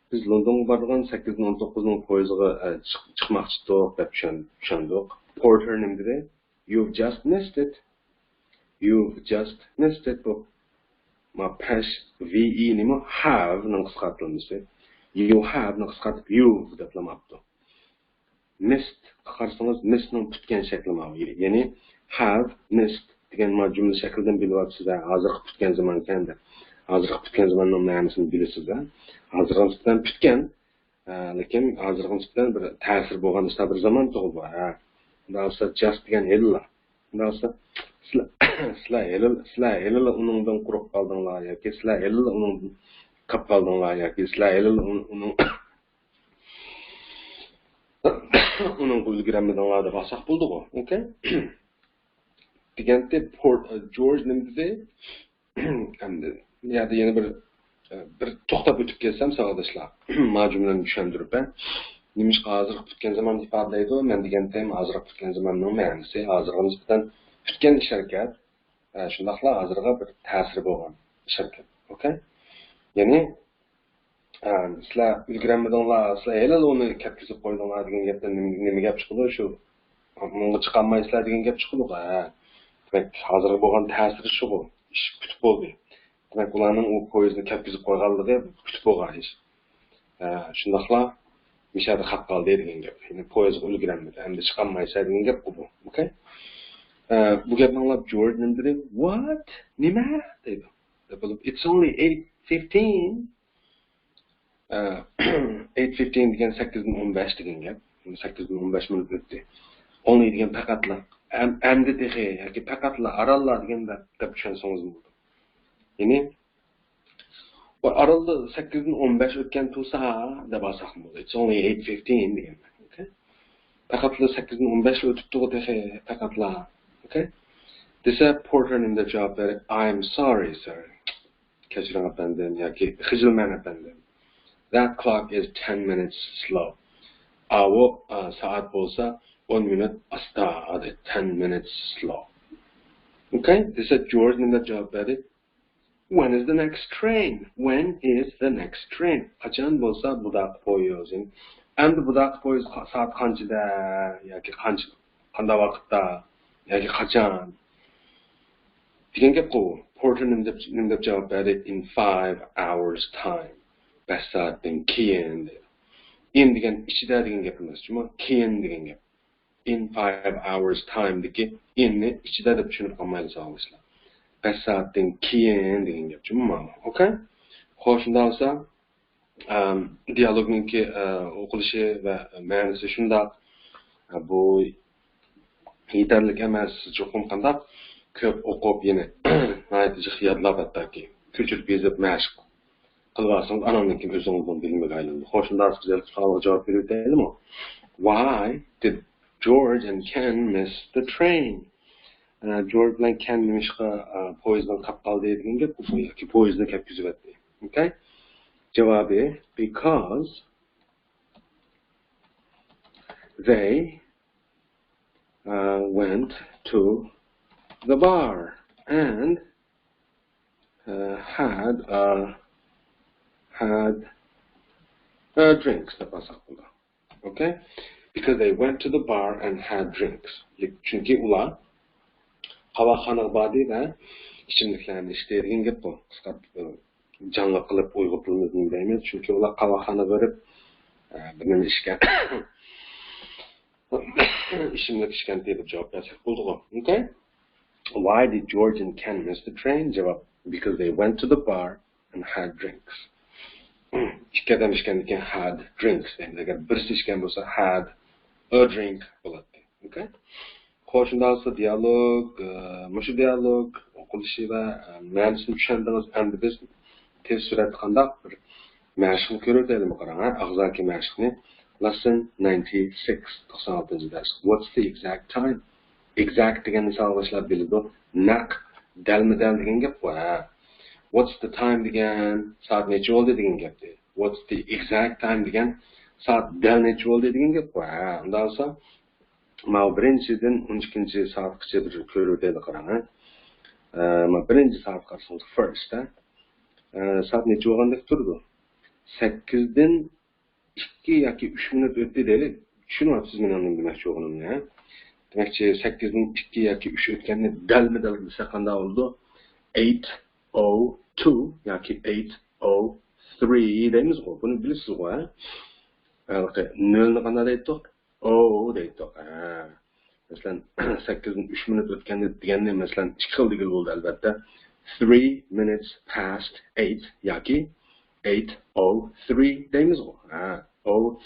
بىز لوندونغا بارىدىغان سەككىزدىن ئون توققۇزنىڭ پويىزىغا، ئە، چىق-، چىقماقچىدۇق دەپ چۈشەن-، چۈشەندۇق. Porter نېمە دېدى؟ You've just missed it. You've just missed it. بۇ ما پەش، V E نېمە؟ Have نىڭ قىسقارتىلمىسى. You have نى قىسقارتىپ you've دەپلا ماپتۇ. Missed قارىسىڭىز، miss نىڭ پۈتكەن شەكلى ماۋۇ. يەنى have missed دېگەن ما جۈملە شەكلىدىن بىلىۋاتىسىز ھە، ھازىرقى پۈتكەن زامانكەن دەپ. ھازىرقى پۈتكەن زاماننىڭ مەنىسىنى بىلىسىز ھە. ھازىرقى نىسبەتەن پۈتكەن، ھە، لېكىن ھازىرغا نىسبەتەن بىر تەسىرى بولغان ئىشلار بىر زامان تۇغۇلدى. ھە. ئۇنداق بولسا just دېگەن ھېلىلا. ئۇنداق بولسا سىلەر، سىلەر ھېلىلا، سىلەر ھېلىلا ئۇنىڭدىن قۇرۇق قالدىڭلار ياكى سىلەر ھېلىلا ئۇنىڭدىن قاپ قالدىڭلار ياكى سىلەر ھېلىلا ئۇن-، ئۇنىڭ، ئۇنىڭغا ئۈلگۈرەلمىدىڭلار دەپ ئالساق بولىدىغۇ. ئوكەي؟ دېگەنتى پور-، جورج نېمە دېدى؟ ئەمدى بۇ يەردە يەنە بىر، بىر توختاپ ئۆتۈپ كەتسەم، ساۋاقداشلار، ما جۈملىنى چۈشەندۈرۈپ، نېمىشقا ھازىرقى پۈتكەن زامان ئىپادىلەيدۇ؟ مەن دېگەنتىم، ھازىرقى پۈتكەن زاماننىڭ مەنىسى ھازىرغا نىسبەتەن پۈتكەن ئىش ھەرىكەت، شۇنداقلا ھازىرغا بىر تەسىرى بولغان ئىش ھەرىكەت. ئوكەي؟ يەنى، ئە، سىلەر ئۈلگۈرەلمىدىڭلار، سىلەر ھېلىلا ئۇنى كەتكۈزۈپ قويدۇڭلار دېگەن گەپتىن نېمە، نېمە گەپ چىقىدۇ؟ شۇ مۇڭغا چىقالمايسىلەر دېگەن گەپ چىقىدۇغۇ. ھە. دېمەك، ھازىرغا بولغان تەسىرى شۇغۇ. ئىش پۈتۈپ بولدى. دېمەك، ئۇلارنىڭ ئۇ پويىزنى كەتكۈزۈپ قويغانلىقى پۈتۈپ بولغان ئىش. ھە، شۇنداقلا مىشەدە قاپ قالدى دېگەن گەپ. يەنى پويىزغا ئۈلگۈرەلمىدى. ئەمدى چىقالمايسىلەر دېگەن گەپقۇ بۇ. ئوكەي؟ ئە، بۇ گەپنى ئاڭلاپ جورج نېمە دېدى؟ What؟ نېمە؟ دەيدۇ. دەپ بولۇپ، It's only eight fifteen. ئە، eight fifteen دېگەن سەككىزدىن ئون بەش دېگەن گەپ. سەككىزدىن ئون بەش مىنۇت ئۆتتى. Only دېگەن پەقەتلا. ئەم-، ئەمدى تېخى ياكى پەقەتلا ئارانلا دېگەن دەپ، دەپ چۈشەنسىڭىز بولىدۇ. يەنى، ئۇ ئارانلا سەككىزدىن ئون بەش ئۆتكەن تۇرسا دەپ ئالساقمۇ بولىدۇ. It's only eight fifteen دېگەن. ئوكەي؟ پەقەتلا سەككىزدىن ئون بەش ئۆتۈپتىغۇ تېخى، پەقەتلا. ئوكەي؟ دېسە، پورتېر نېمە دەپ جاۋاب بەردى؟ I'm sorry, sir. كەچۈرۈڭ ئەپەندىم ياكى خىجىلمەن ئەپەندىم. That clock is ten minutes slow. ئاۋۇ، ئا، سائەت بولسا ئون مىنۇت ئاستا، دەيدۇ. Ten minutes slow. ئوكەي؟ دېسە جورج نېمە دەپ جاۋاب بەردى؟ When is the next train? When is the next train? قاچان بولسا بۇداقى پويىز؟ ئەمدى بۇداقى پويىز قا-، سائەت قانچىدە ياكى قانچە، قانداق ۋاقىتتا ياكى قاچان؟ دېگەن گەپقۇ. پورتېر نېمە دەپ، نېمە دەپ جاۋاب بەردى؟ In five hours time. بەش سائەتتىن كېيىن دېدى. In دېگەن ئىچىدە دېگەن گەپ ئەمەس، جۇمۇ. كېيىن دېگەن گەپ. In five hours time دىكى in نى ئىچىدە دەپ چۈشىنىپ قالمايلى ساۋاقداشلار. بەش سائەتتىن كېيىن دېگەن گەپ جۇمۇ مانا. ئوكەي؟ خوش، شۇنداق بولسا، ئەم، دىيالوگنىڭكى، ئە، ئوقۇلۇشى ۋە مەنىسى شۇنداق. ئە، بۇ يېتەرلىك ئەمەس، چوقۇم قانداق كۆپ ئوقۇپ، يەنە ناھايىتى جىق يادلاپ، ھەتتاكى كۆچۈرۈپ يېزىپ مەشىق قىلىۋالسىڭىز، ئاناندىن كېيىن ئۆزىڭىزمۇ بىلىمگە ئايلىنىدۇ. خوش، شۇنداق بولسا، سوئالغا جاۋاب بېرىۋېتەيلىمۇ؟ Why did George and Ken miss the train? ئە، جورج بىلەن كەن نېمىشقا، ئە، پويىزدىن قاپ قالدى دېگەن گەپ، ياكى پويىزنى كەتكۈزۈۋەتتى. ئوكەي؟ جاۋابى، because they, uh, went to the bar and, uh, had, uh, had, uh, drinks دەپ ئالساق بولىدۇ. ئوكەي؟ Because they went to the bar and had drinks. چۈنكى ئۇلار قاۋاقخانىغا باردى ۋە ئىچىملىكلەرنى ئىچتى دېگەن گەپ بۇ. قىسقارتىپ، جانلىق قىلىپ ئۇيغۇر تىلىمىزدىن دەيمىز. چۈنكى ئۇلار قاۋاقخانىغا بېرىپ، ئە، بىر نېمە ئىچكەن. ئىچىملىك ئىچكەن دەپ جاۋاب بەرسەك بولىدىغۇ. ئوكەي؟ Why did George and Ken miss the train? جاۋاب، because they went to the bar and had drinks. ئىككى ئادەم ئىچكەندىن كېيىن had drinks دەيمىز. ئەگەر بىرسى ئىچكەن بولسا had a drink بولاتتى. ئوكەي؟ خوش، شۇنداق بولسا دىيالوگ، ئە، مۇشۇ دىيالوگ ئوقۇلۇشى ۋە، ئە، مەنىسىنى چۈشەندىڭىز. ئەمدى بىز تېز سۈرئەتتە قانداق بىر مەشىقنى كۆرۈۋېتەيلىمۇ؟ قاراڭ، ھە، ئاغزاكى مەشىقنى. Lesson ninety-six، توقسان ئالتىنچى دەرس. What's the exact time? Exact دېگەننى ساۋاقداشلار بىلىدۇ. نەق، دەلمۇ دەل دېگەن گەپ بۇ، ھە. What's the time دېگەن سائەت نەچچە بولدى دېگەن گەپتى. What's the exact time دېگەن سائەت دەل نەچچە بولدى دېگەن گەپ بۇ، ھە. ئۇنداق بولسا، ماۋۇ بىرىنچىدىن ئون ئىككىنچى سائەتقىچە بىر كۆرۈۋېتەيلى، قاراڭ، ھە. ئە، مانا بىرىنچى سائەتقا قارىسىڭىز، first، ھە. ئە، سائەت نەچچە بولغاندەك تۇرىدۇ؟ سەككىزدىن ئىككى ياكى ئۈچ مىنۇت ئۆتتى دەيلى. چۈشىنىۋاتىسىز مېنىڭ نېمە دېمەكچى بولغىنىمنى، ھە؟ دېمەكچى، سەككىزدىن ئىككى ياكى ئۈچ ئۆتكەننى دەلمۇ دەل دېسەك قانداق بولىدۇ؟ Eight oh two ياكى eight oh three دەيمىزغۇ. بۇنى بىلىسىزغۇ، ھە؟ ھېلىقى نۆلنى قانداق دەيتتۇق؟ ئو دەيتتۇق. ھە. مەسىلەن، سەككىزدىن ئۈچ مىنۇت ئۆتكەندە دېگەننى، مەسىلەن، ئىككى خىل دېگىلى بولىدۇ، ئەلۋەتتە. Three minutes past eight ياكى eight oh three دەيمىزغۇ. ھە.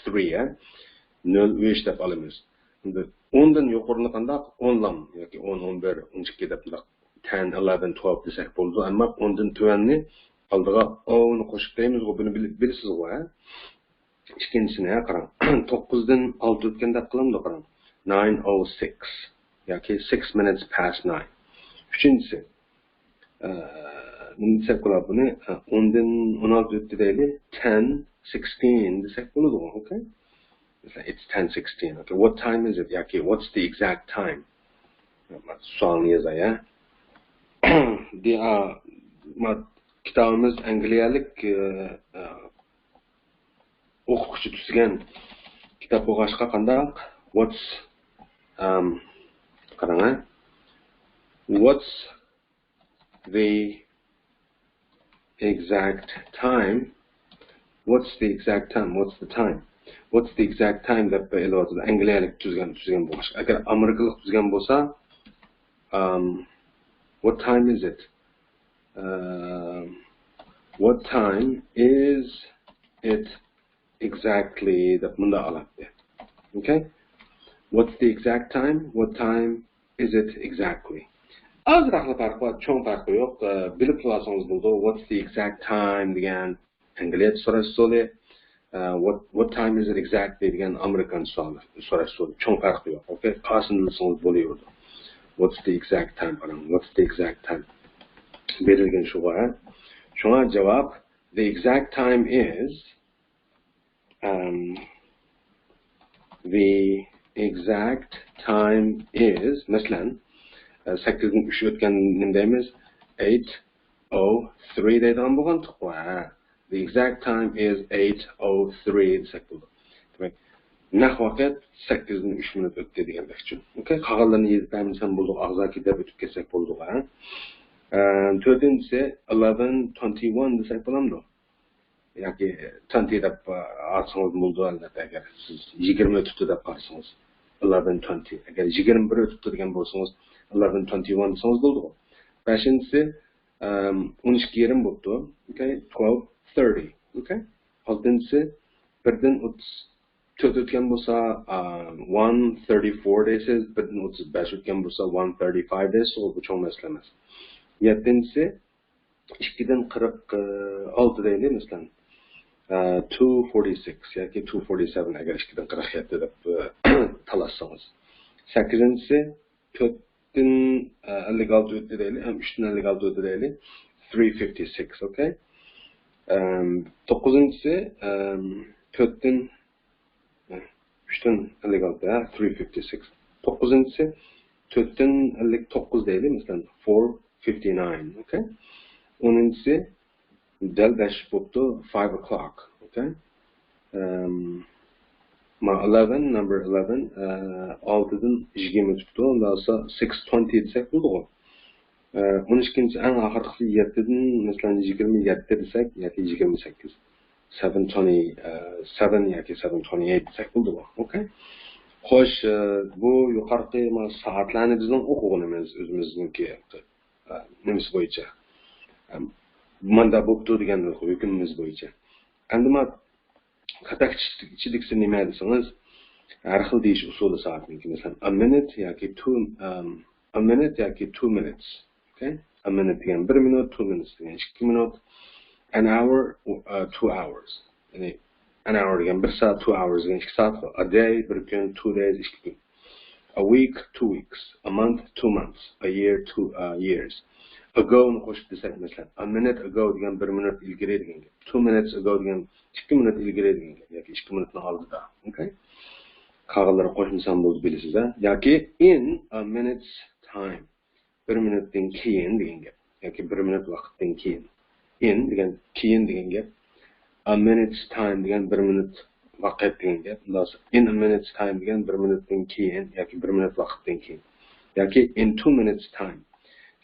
ترى، ھە؟ نۆل ئۈچ دەپ ئالىمىز. ئەمدى ئوندىن يۇقىرىنى قانداق؟ ئونلام ياكى ئون، ئون بىر، ئون ئىككى دەپ مۇنداق تەن، ئېلېۋەن، تۇيېلىف دېسەك بولىدۇ. ئەمما ئوندىن تۆۋەننى ئالدىغا ئوننى قوشۇپ دەيمىزغۇ، بۇنى بىل-، بىلىسىزغۇ، ھە؟ ئىككىنچىسىنى، ھە، قاراڭ. توققۇزدىن ئالتە ئۆتكەندەك قىلامدۇ، قاراڭ. ناين ئو سىكس ياكى six minutes past nine. ئۈچىنچىسى، ئە، نېمە دېسەك بولار بۇنى؟ ئە، ئوندىن ئون ئالتە ئۆتتى دەيلى، تەن سىكستىن دېسەك بولىدىغۇ، ئوكەي؟ مەسىلەن، it's ten sixteen. Okay, what time is it? ياكى what's the exact time? سوئالنى يازاي، ھە؟ دى-، ئا، ما-، كىتابىمىز ئەنگلىيەلىك، ئە، ئە، ئوقۇتقۇچى تۈزگەن كىتاب بولغاچقا قانداق؟ What's، ئەم، قاراڭ، ھە؟ What's the exact time? What's the exact time? What's the time? What's the exact time دەپ ئېلىۋاتىدۇ. ئەنگلىيەلىك تۈزگەن، تۈزگەن بولغاچقا. ئەگەر ئامېرىكىلىق تۈزگەن بولسا، ئەم، what time is it? ئەم، what time is it exactly دەپ مۇنداق ئالاتتى. Okay? What's the exact time? What time is it exactly? ئازراقلا پەرق بار، چوڭ پەرقى يوق. ئە، بىلىپ قالسىڭىز بولىدۇ. What's the exact time دېگەن ئەنگلىيەدە سوراش ئۇسۇلى. ئە، what, what time is it exactly دېگەن ئامېرىكان سوئالى، سوراش ئۇسۇلى. چوڭ پەرقى يوق. Okay؟ قايسىنى بىلسىڭىز بولۇۋېرىدۇ. What's the exact time؟ قاراڭ. What's the exact time؟ بېرىلگەن شۇغۇ، ھە؟ شۇڭا جاۋاب، the exact time is، ئەم، the exact time is، مەسىلەن، ئە، سەككىزدىن ئۈچ ئۆتكەن نېمە دەيمىز؟ Eight oh three دەيدىغان بولغانتۇق، ھە. The exact time is eight oh three دېسەك بولىدۇ. دېمەك، نەق ۋاقىت سەككىزدىن ئۈچ مىنۇت ئۆتتى دېگەندەكچۇ. ئوكەي، قالغانلىرىنى يېزىپ بەرمىسەم بولىدۇ، ئاغزاكى دەپ ئۆتۈپ كەتسەك بولىدۇ، ھە. ئە، تۆتىنچىسى، eleven twenty-one دېسەك بولامدۇ؟ ياكى twenty دەپ، ئە، ئاتسىڭىز بولىدۇ، ئەلۋەتتە، ئەگەر سىز يىگىرمە ئۆتۈپتۇ دەپ قارىسىڭىز. Eleven twenty. ئەگەر يىگىرمە بىر ئۆتۈپتۇ دېگەن بولسىڭىز، eleven twenty-one دېسىڭىز بولىدىغۇ. بەشىنچىسى، ئەم، ئون ئىككى يېرىم بوپتۇ. Okay، twelve thirty. Okay. ئالتىنچىسى، بىردىن ئوتتۇز تۆت ئۆتكەن بولسا، ئە، one thirty-four دەيسىز، بىردىن ئوتتۇز بەش ئۆتكەن بولسا، one thirty-five دەيسىز، بۇ چوڭ مەسىلە ئەمەس. يەتتىنچىسى، ئىككىدىن قىرىق ئالتە دەيلى، مەسىلەن، ئە، two forty-six ياكى two forty-seven، ئەگەر ئىككىدىن قىرىق يەتتە دەپ، ئە، تالاشسىڭىز. سەككىزىنچىسى، تۆتتىن، ئە، ئەللىك ئالتە ئۆتتى دەيلى، ھەم ئۈچتىن ئەللىك ئالتە ئۆتتى دەيلى، three fifty-six، okay. ئەم، توققۇزىنچىسى، ئەم، تۆتتىن، ئۈچتىن ئەللىك ئالتە، ھە، three fifty-six. توققۇزىنچىسى، تۆتتىن ئەللىك توققۇز دەيلى، مەسىلەن، four fifty-nine، okay. ئونىنچىسى، دەل بەش بوپتۇ، five o'clock، okay. ئەم، ما، eleven، number eleven، ئە، ئالتىدىن يىگىرمە ئۆتۈپتۇ، ئۇنداق بولسا، six twenty دېسەك بولىدىغۇ. ئە، ئون ئىككىنچى، ئەڭ ئاخىرقىسى يەتتىدىن، مەسىلەن، يىگىرمە يەتتە دېسەك ياكى يىگىرمە سەككىز. Seven twenty، ئە، seven ياكى seven twenty-eight دېسەك بولىدىغۇ. Okay. خوش، ئە، بۇ يۇقىرىقى ما سائەتلەرنى بىزنىڭ ئوقۇغىنىمىز ئۆزىمىزنىڭكى، ئە، نېمىسى بويىچە. ئە، ماندا بوپتۇ دېگەن ھۆكۈمىمىز بويىچە. ئەمدى ما كاتاك ئىچىدىكىسى نېمە دېسىڭىز، ھەر خىل دېيىش ئۇسۇلى سائەتنىڭكى. مەسىلەن، a minute ياكى two، ئەم، a minute ياكى two minutes. Okay? A minute دېگەن بىر مىنۇت، two minutes دېگەن ئىككى مىنۇت. An hour، ئە، two hours. يەنى an hour دېگەن بىر سائەت، two hours دېگەن ئىككى سائەت. A day، بىر كۈن، two days، ئىككى كۈن. A week، two weeks. A month، two months. A year، two، ئە، years. Ago نى قوشۇپ دېسەك، مەسىلەن، a minute ago دېگەن بىر مىنۇت ئىلگىرى دېگەن گەپ. Two minutes ago دېگەن ئىككى مىنۇت ئىلگىرى دېگەن گەپ ياكى ئىككى مىنۇتنىڭ ئالدىدا. Okay؟ قالغانلىرى قوشمىسام بولدى، بىلىسىز، ھە؟ ياكى in a minute's time. بىر مىنۇتتىن كېيىن دېگەن گەپ. ياكى بىر مىنۇت ۋاقىتتىن كېيىن. In دېگەن كېيىن دېگەن گەپ. A minute's time دېگەن بىر مىنۇت ۋاقىت دېگەن گەپ. ئۇنداق بولسا، in a minute's time دېگەن بىر مىنۇتتىن كېيىن ياكى بىر مىنۇت ۋاقىتتىن كېيىن. ياكى in two minutes time،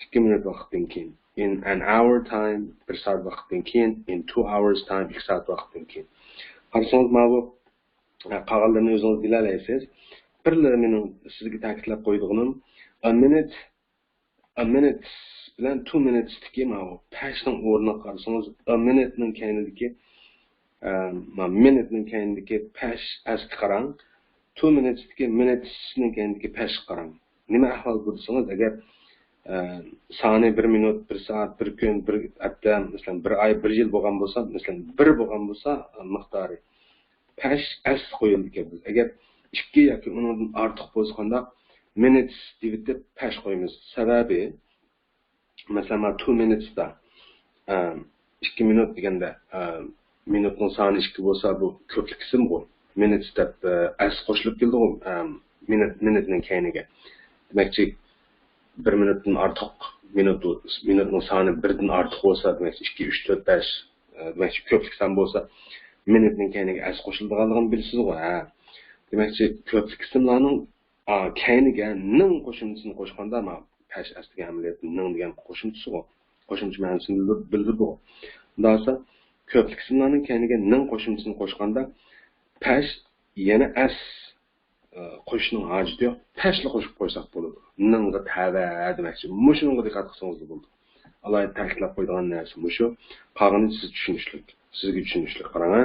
ئىككى مىنۇت ۋاقىتتىن كېيىن. In an hour time، بىر سائەت ۋاقىتتىن كېيىن. In two hours time، ئىككى سائەت ۋاقىتتىن كېيىن. قارىسىڭىز، ماۋۇ، ئە، قالغانلىرىنى ئۆزىڭىز بىلەلەيسىز. بىرلا مېنىڭ سىزگە تەكىتلەپ قويىدىغىنىم، a minute، a minutes بىلەن two minutes تىكى ماۋۇ پەشنىڭ ئورنىغا قارىسىڭىز، a minute نىڭ كەينىدىكى، ئە، مىنىتنىڭ كەينىدىكى پەش ئەسكە قاراڭ. تۇ مىنىتستىكى مىنىتسنىڭ كەينىدىكى پەشكە قاراڭ. نېمە ئەھۋال بۇ دېسىڭىز، ئەگەر، ئە، سانى بىر مىنۇت، بىر سائەت، بىر كۈن، بىر ھەپتە، مەسىلەن، بىر ئاي، بىر يىل بولغان بولسا، مەسىلەن، بىر بولغان بولسا، مىقدارى پەش ئەس قويۇلىدىكەن. بىز ئەگەر ئىككى ياكى ئۇنىڭدىن ئارتۇق بولسا قانداق، مىنىتس دېيىۋېتىپ پەش قويىمىز. سەۋەبى، مەسىلەن، مانا two minutes دا، ئە، ئىككى مىنۇت دېگەندە، ئە، مىنۇتنىڭ سانى ئىككى بولسا، بۇ كۆپلۈك ئىسىمغۇ. مىنىتس دەپ، ئە، ئەس قوشۇلۇپ كېلىدىغۇ، ئە، مىنۇت، مىنۇتنىڭ كەينىگە. دېمەكچى، بىر مىنۇتتىن ئارتۇق، مىنۇت، مىنۇتنىڭ سانى بىردىن ئارتۇق بولسا، دېمەكچى، ئىككى، ئۈچ، تۆت، بەش، ئە، دېمەكچى، كۆپلۈك سان بولسا، مىنۇتنىڭ كەينىگە ئەس قوشۇلىدىغانلىقىنى بىلىسىزغۇ، ھە؟ دېمەكچى، كۆپلۈك ئىسىملارنىڭ، ئا، كەينىگە نىڭ قوشۇمچىسىنى قوشقاندا، مانا، پەش ئەس دېگەن ئەمەلىيەتتە نىڭ دېگەن قوشۇمچىسىغۇ. قوشۇمچە مەنىسىنى بىلدۈر-، بىلدۈرىدىغۇ. ئۇنداق بولسا، كۆپلۈك ئىسىملارنىڭ كەينىگە نىڭ قوشۇمچىسىنى قوشقاندا، پەش يەنە ئەس، ئە، قوشۇشنىڭ ھاجىتى يوق. پەشلا قوشۇپ قويساق بولىدۇ. نىڭغا تەۋە دېمەكچى. مۇشۇنىڭغا دىققەت قىلسىڭىزلا بولىدۇ. ئالاھىدە تەكىتلەپ قويىدىغان نەرسە مۇشۇ. قالغىنى سىز چۈشىنىشلىك. سىزگە چۈشىنىشلىك. قاراڭ، ھە.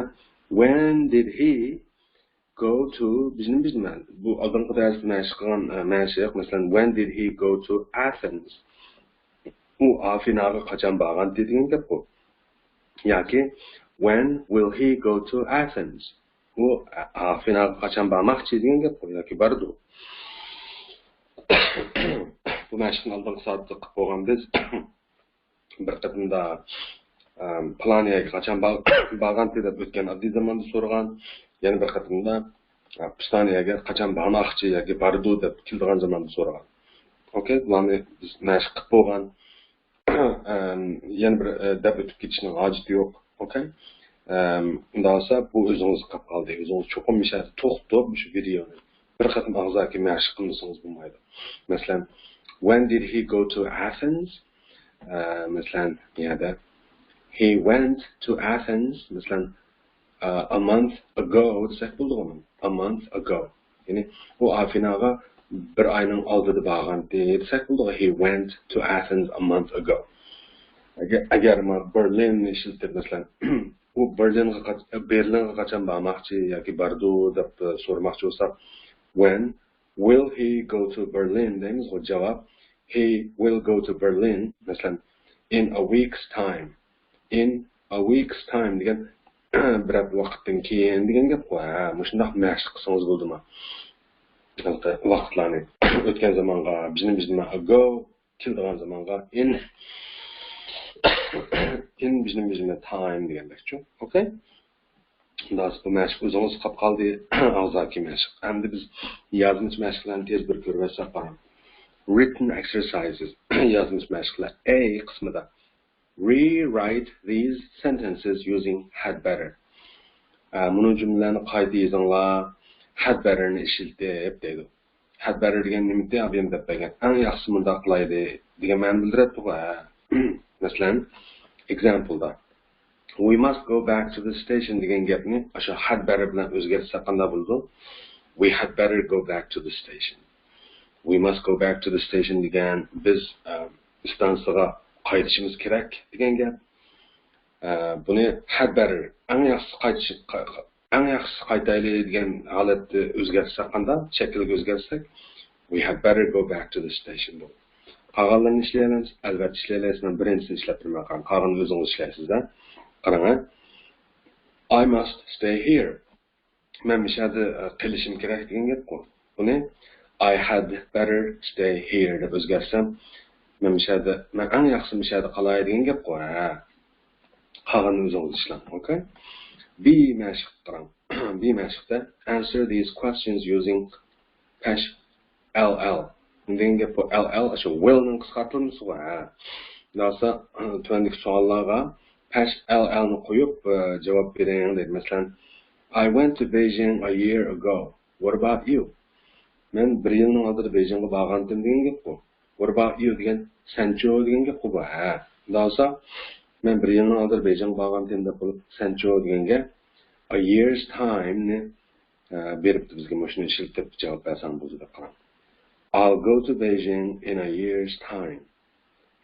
When did he go to، بىزنىڭ، بىزنىڭ، بۇ ئالدىنقى دەرستە مەشىق قىلغان، ئە، مەشىق، مەسىلەن، when did he go to Athens؟ ئۇ ئافىناغا قاچان بارغانتى دېگەن گەپ بۇ. ياكى when will he go to Athens؟ ئۇ ئافىناغا قاچان بارماقچى دېگەن گەپ بۇ، ياكى بارىدۇ. بۇ مەشىقنى ئالدىنقى سائەتتە قىلىپ بولغان بىز. بىر قېتىمدا، ئەم، پىلان يەرگە قاچان بار-، بارغانتى دەپ ئۆتكەن ئاددىي زاماندا سورىغان. يەنە بىر قېتىمدا، ئە، پىلان يەرگە قاچان بارماقچى ياكى بارىدۇ دەپ كېلىدىغان زاماندا سورىغان. ئوكەي، بۇلارنى بىز مەشىق قىلىپ بولغان. ئەم، يەنە بىر، ئە، دەپ ئۆتۈپ كېتىشنىڭ ھاجىتى يوق. ئوكەي. ئەم، ئۇنداق بولسا بۇ ئۆزىڭىزگە قاپ قالدى. ئۆزىڭىز چوقۇم مۇشۇ يەردە توختاپ مۇشۇ ۋىدېونى بىر قېتىم ئاغزاكى مەشىق قىلمىسىڭىز بولمايدۇ. مەسىلەن، when did he go to Athens؟ ئە، مەسىلەن، بۇ يەردە he went to Athens، مەسىلەن، ئە، a month ago دېسەك بولىدىغۇ، a month ago. يەنى ئۇ ئافىناغا بىر ئاينىڭ ئالدىدا بارغانتى دېسەك بولىدىغۇ، he went to Athens a month ago. ئەگەر، ئەگەر مانا بېرلىننى ئىشلىتىپ، مەسىلەن، ئۇ بېرلىنغا قاچ-، بېرلىنغا قاچان بارماقچى ياكى بارىدۇ دەپ، ئە، سورىماقچى بولساق، when will he go to Berlin دەيمىزغۇ، جاۋاب، he will go to Berlin، مەسىلەن، in a week's time. In a week's time دېگەن بىر ھەپتە ۋاقىتتىن كېيىن دېگەن گەپقۇ. ھە، مۇشۇنداق مەشىق قىلسىڭىز بولدىما؟ ۋاقىتلارنى ئۆتكەن زامانغا بىزنى بىزنى ago، كېلىدىغان زامانغا in، in بىزنى بىزنى time دېگەندەكچۇ. ئوكەي؟ خالاس، بۇ مەشىق ئۆزىڭىز قاپ قالدى. ئاغزاكى مەشىق. ئەمدى بىز يازمىچە مەشىقلەرنى تېز بىر كۆرۈۋەتسەك قاراڭ. Written exercises. يازمىچە مەشىقلەر. A قىسمىدا. Rewrite these sentences using had better. ئە، مۇنۇ جۈملىلەرنى قايتا يېزىڭلار، had betterنى ئىشلىتىپ دەيدۇ. Had better دېگەن نېمىتى؟ ئابىيەم دەپ بەرگەن. ئەڭ ياخشىسى مۇنداق قىلايلى دېگەن مەنىنى بىلدۈرەتتىغۇ، ھە. مەسىلەن، exampleدا. We must go back to the station دېگەن گەپنى ئاشۇ had better بىلەن ئۆزگەرتسەك قانداق بولىدۇ؟ We had better go back to the station. We must go back to the station دېگەن بىز، ئە، ئىستانسىغا قايتىشىمىز كېرەك دېگەن گەپ. ئە، بۇنى had better، ئەڭ ياخشىسى قايتىش، قا-، قا-، ئەڭ ياخشىسى قايتايلى دېگەن ھالەتتە ئۆزگەرتسەك قانداق؟ شەكىلگە ئۆزگەرتسەك، we had better go back to the station بولىدۇ. قالغانلىرىنى ئىشلىيەلەمسىز؟ ئەلۋەتتە ئىشلىيەلەيسىز. مەن بىرىنچىسىنى ئىشلەپ بېرىمەن. قالغىنىنى ئۆزىڭىز ئىشلەيسىز-دە. قاراڭ، ھە. I must stay here. مەن مۇشۇ يەردە، ئە، قېلىشىم كېرەك دېگەن گەپقۇ. بۇنى I had better stay here دەپ ئۆزگەرتسەم، مەن مۇشۇ يەردە، مەن ئەڭ ياخشىسى مۇشۇ يەردە قالاي دېگەن گەپقۇ، ھە. قالغىنىنى ئۆزىڭىز ئىشلەڭ، ئوكەي؟ B مەشىققە قاراڭ. B مەشىقتە answer these questions using پەش ئەل ئەل. دېگەن گەپ بۇ ئەل ئەل، شۇ ۋىلنىڭ قىسقارتىلمىسىغۇ، ھە. ئۇنداق بولسا، تۆۋەندىكى سوئاللارغا پەش ئەل ئەلنى قويۇپ، ئە، جاۋاب بېرىڭ دەيدۇ. مەسىلەن، I went to Beijing a year ago. What about you? مەن بىر يىلنىڭ ئالدىدا بېيجىڭغا بارغانتىم دېگەن گەپقۇ. What about you دېگەن سەنچۇ دېگەن گەپقۇ بۇ، ھە. ئۇنداق بولسا، مەن بىر يىلنىڭ ئالدىدا بېيجىڭغا بارغانتىم دەپ بولۇپ، سەنچۇ دېگەنگە a year's time نى، ئە، بېرىپتۇ بىزگە، مۇشۇنى ئىشلىتىپ جاۋاب بەرسەڭ بولىدۇ دەپ قاراڭ. I'll go to Beijing in a year's time.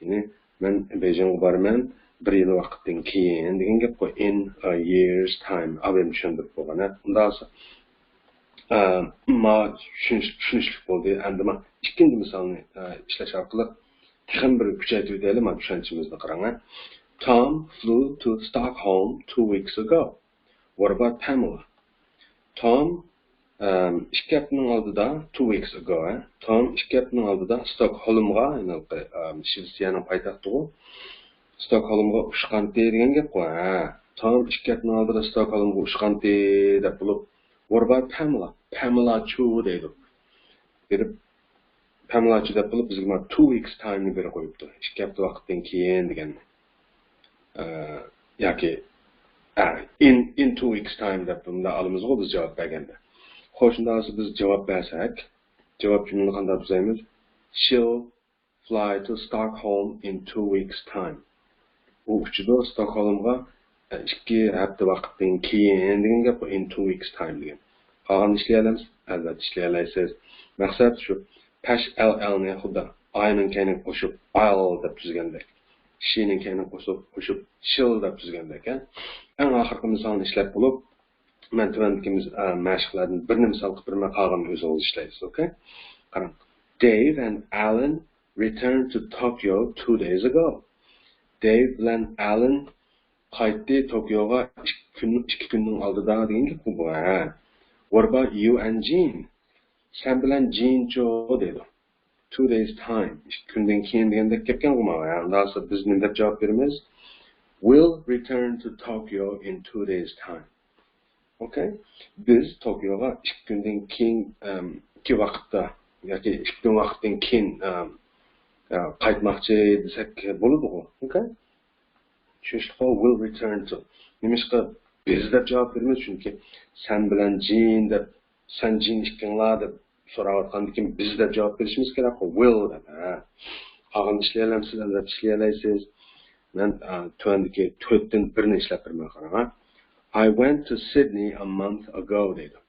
يەنى مەن بېيجىڭغا بارىمەن بىر يىل ۋاقىتتىن كېيىن دېگەن گەپقۇ، in a year's time. ئابايام چۈشەندۈرۈپ بولغان، ھە. ئۇنداق بولسا، ئە، ما چۈشىنىش-، چۈشىنىشلىك بولدى. ئەمدى ما ئىككىنچى مىسالنى، ئە، ئىشلەش ئارقىلىق تېخىمۇ بىر كۈچەيتىۋېتەيلى ما چۈشەنچىمىزنى. قاراڭ، ھە. Tom flew to Stockholm two weeks ago. What about Pamela? توم، ئەم، ئىككى ھەپتىنىڭ ئالدىدا، two weeks ago، ھە؟ توم ئىككى ھەپتىنىڭ ئالدىدا ستوكھولمغا، يەنى، ئەم، شىۋېتسىيەنىڭ پايتەختىغۇ، ستوكھولمغا ئۇچقانتى دېگەن گەپقۇ، ھە؟ توم ئىككى ھەپتىنىڭ ئالدىدا ستوكھولمغا ئۇچقانتى دەپ بولۇپ، What about Pamela? پەمىلاچۇ دەيدۇ. بېرىپ، پەمىلاچۇ دەپ بولۇپ، بىزگە مانا two weeks time نى بېرىپ قويۇپتۇ. ئىككى ھەپتە ۋاقىتتىن كېيىن دېگەن. ئە، ياكى، ئە، in, in two weeks time دەپ بۇنداق ئالىمىزغۇ بىز جاۋاب بەرگەندە. خوش، شۇنداق بولسا بىز جاۋاب بەرسەك، جاۋاب جۈملىنى قانداق تۈزەيمىز؟ She'll fly to Stockholm in two weeks time. ئۇ ئۇچىدۇ ستوكھولمغا، ئىككى ھەپتە ۋاقىتتىن كېيىن دېگەن گەپ، in two weeks time دېگەن. قالغاننى ئىشلىيەلەمسىز؟ ئەلۋەتتە ئىشلىيەلەيسىز. مەقسەت شۇ، پەش ئەل ئەلنى خۇددى ئاينىڭ كەينىگە قوشۇپ، ئايل دەپ تۈزگەندەك. شىنىڭ كەينىگە قوشۇپ، قوشۇپ، شىل دەپ تۈزگەندەك، ھە؟ ئەڭ ئاخىرقى مىسالنى ئىشلەپ بولۇپ، مەن تۆۋەندىكى مىس-، ئە، مەشىقلەردىن بىرنى مىسال قىلىپ بېرىمەن، قالغىنىنى ئۆزىڭىز ئىشلەيسىز، ئوكەي؟ قاراڭ. Dave and Alan returned to Tokyo two days ago. دېيۋ بىلەن ئالېن قايتتى توكيوغا ئىككى كۈن، ئىككى كۈننىڭ ئالدىدا دېگەن گەپقۇ بۇ، ھە. What about you and Jean? سەن بىلەن جىنچۇ دەيدۇ. Two days time. ئىككى كۈندىن كېيىن دېگەندەك گەپكەنغۇ ماۋۇ، ھە. ئۇنداق بولسا بىز نېمە دەپ جاۋاب بېرىمىز؟ We'll return to Tokyo in two days time. ئوكەي؟ بىز توكيوغا ئىككى كۈندىن كېيىن، ئەم، كى ۋاقىتتا ياكى ئىككى كۈن ۋاقىتتىن كېيىن، ئەم، ئە، قايتماقچى دېسەك بولىدىغۇ. ئوكەي؟ چۈشىنىشلىكقۇ؟ We'll return to. نېمىشقا بىز دەپ جاۋاب بېرىمىز؟ چۈنكى سەن بىلەن جىن دەپ، سەن جىن ئىككىڭلار دەپ سوراۋاتقاندىكىن بىز دەپ جاۋاب بېرىشىمىز كېرەكقۇ، will دەپ، ھە. قالغىنىنى ئىشلىيەلەمسىز؟ ئەلۋەتتە ئىشلىيەلەيسىز. مەن، ئە، تۆۋەندىكى تۆتتىن بىرنى ئىشلەپ بېرىمەن، قاراڭ، ھە. I went to Sydney a month ago دەيدۇ.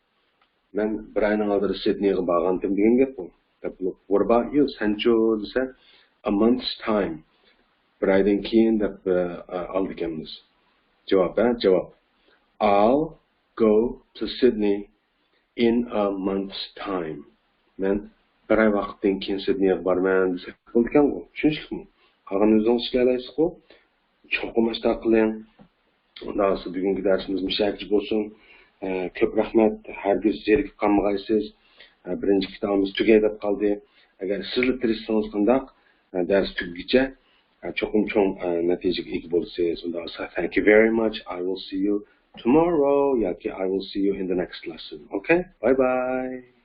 مەن بىر ئاينىڭ ئالدىدا سىدنېيغا بارغانتىم دېگەن گەپ بۇ. دەپ بولۇپ، What about you? سەنچۇ دېسە، A month's time. بىر ئايدىن كېيىن دەپ، ئە، ئە، ئالىدىكەنمىز. جاۋاب، ھە؟ جاۋاب. I'll go to Sydney in a month's time. مەن بىر ئاي ۋاقىتتىن كېيىن سىدنېيغا بارىمەن دېسەك بولىدىكەنغۇ. چۈشىنىشلىكمۇ؟ قالغىنىنى ئۆزىڭىز ئىشلەيەلەيسىزغۇ. چوقۇم ئاشۇنداق قىلىڭ. ئۇنداق بولسا بۈگۈنكى دەرسىمىز مۇشۇ يەرگىچە بولسۇن. ئە، كۆپ رەھمەت. ھەرگىز زېرىكىپ قالمىغايسىز. ئە، بىرىنچى كىتابىمىز تۈگەي دەپ قالدى. ئەگەر سىزلا تىرىشسىڭىز قانداق، ئە، دەرس تۈگىگىچە، ئە، چوقۇم چوڭ، ئە، نەتىجىگە ئىگە بولىسىز. ئۇنداق بولسا، thank you very much. I will see you tomorrow ياكى I will see you in the next lesson. Okay? Bye bye.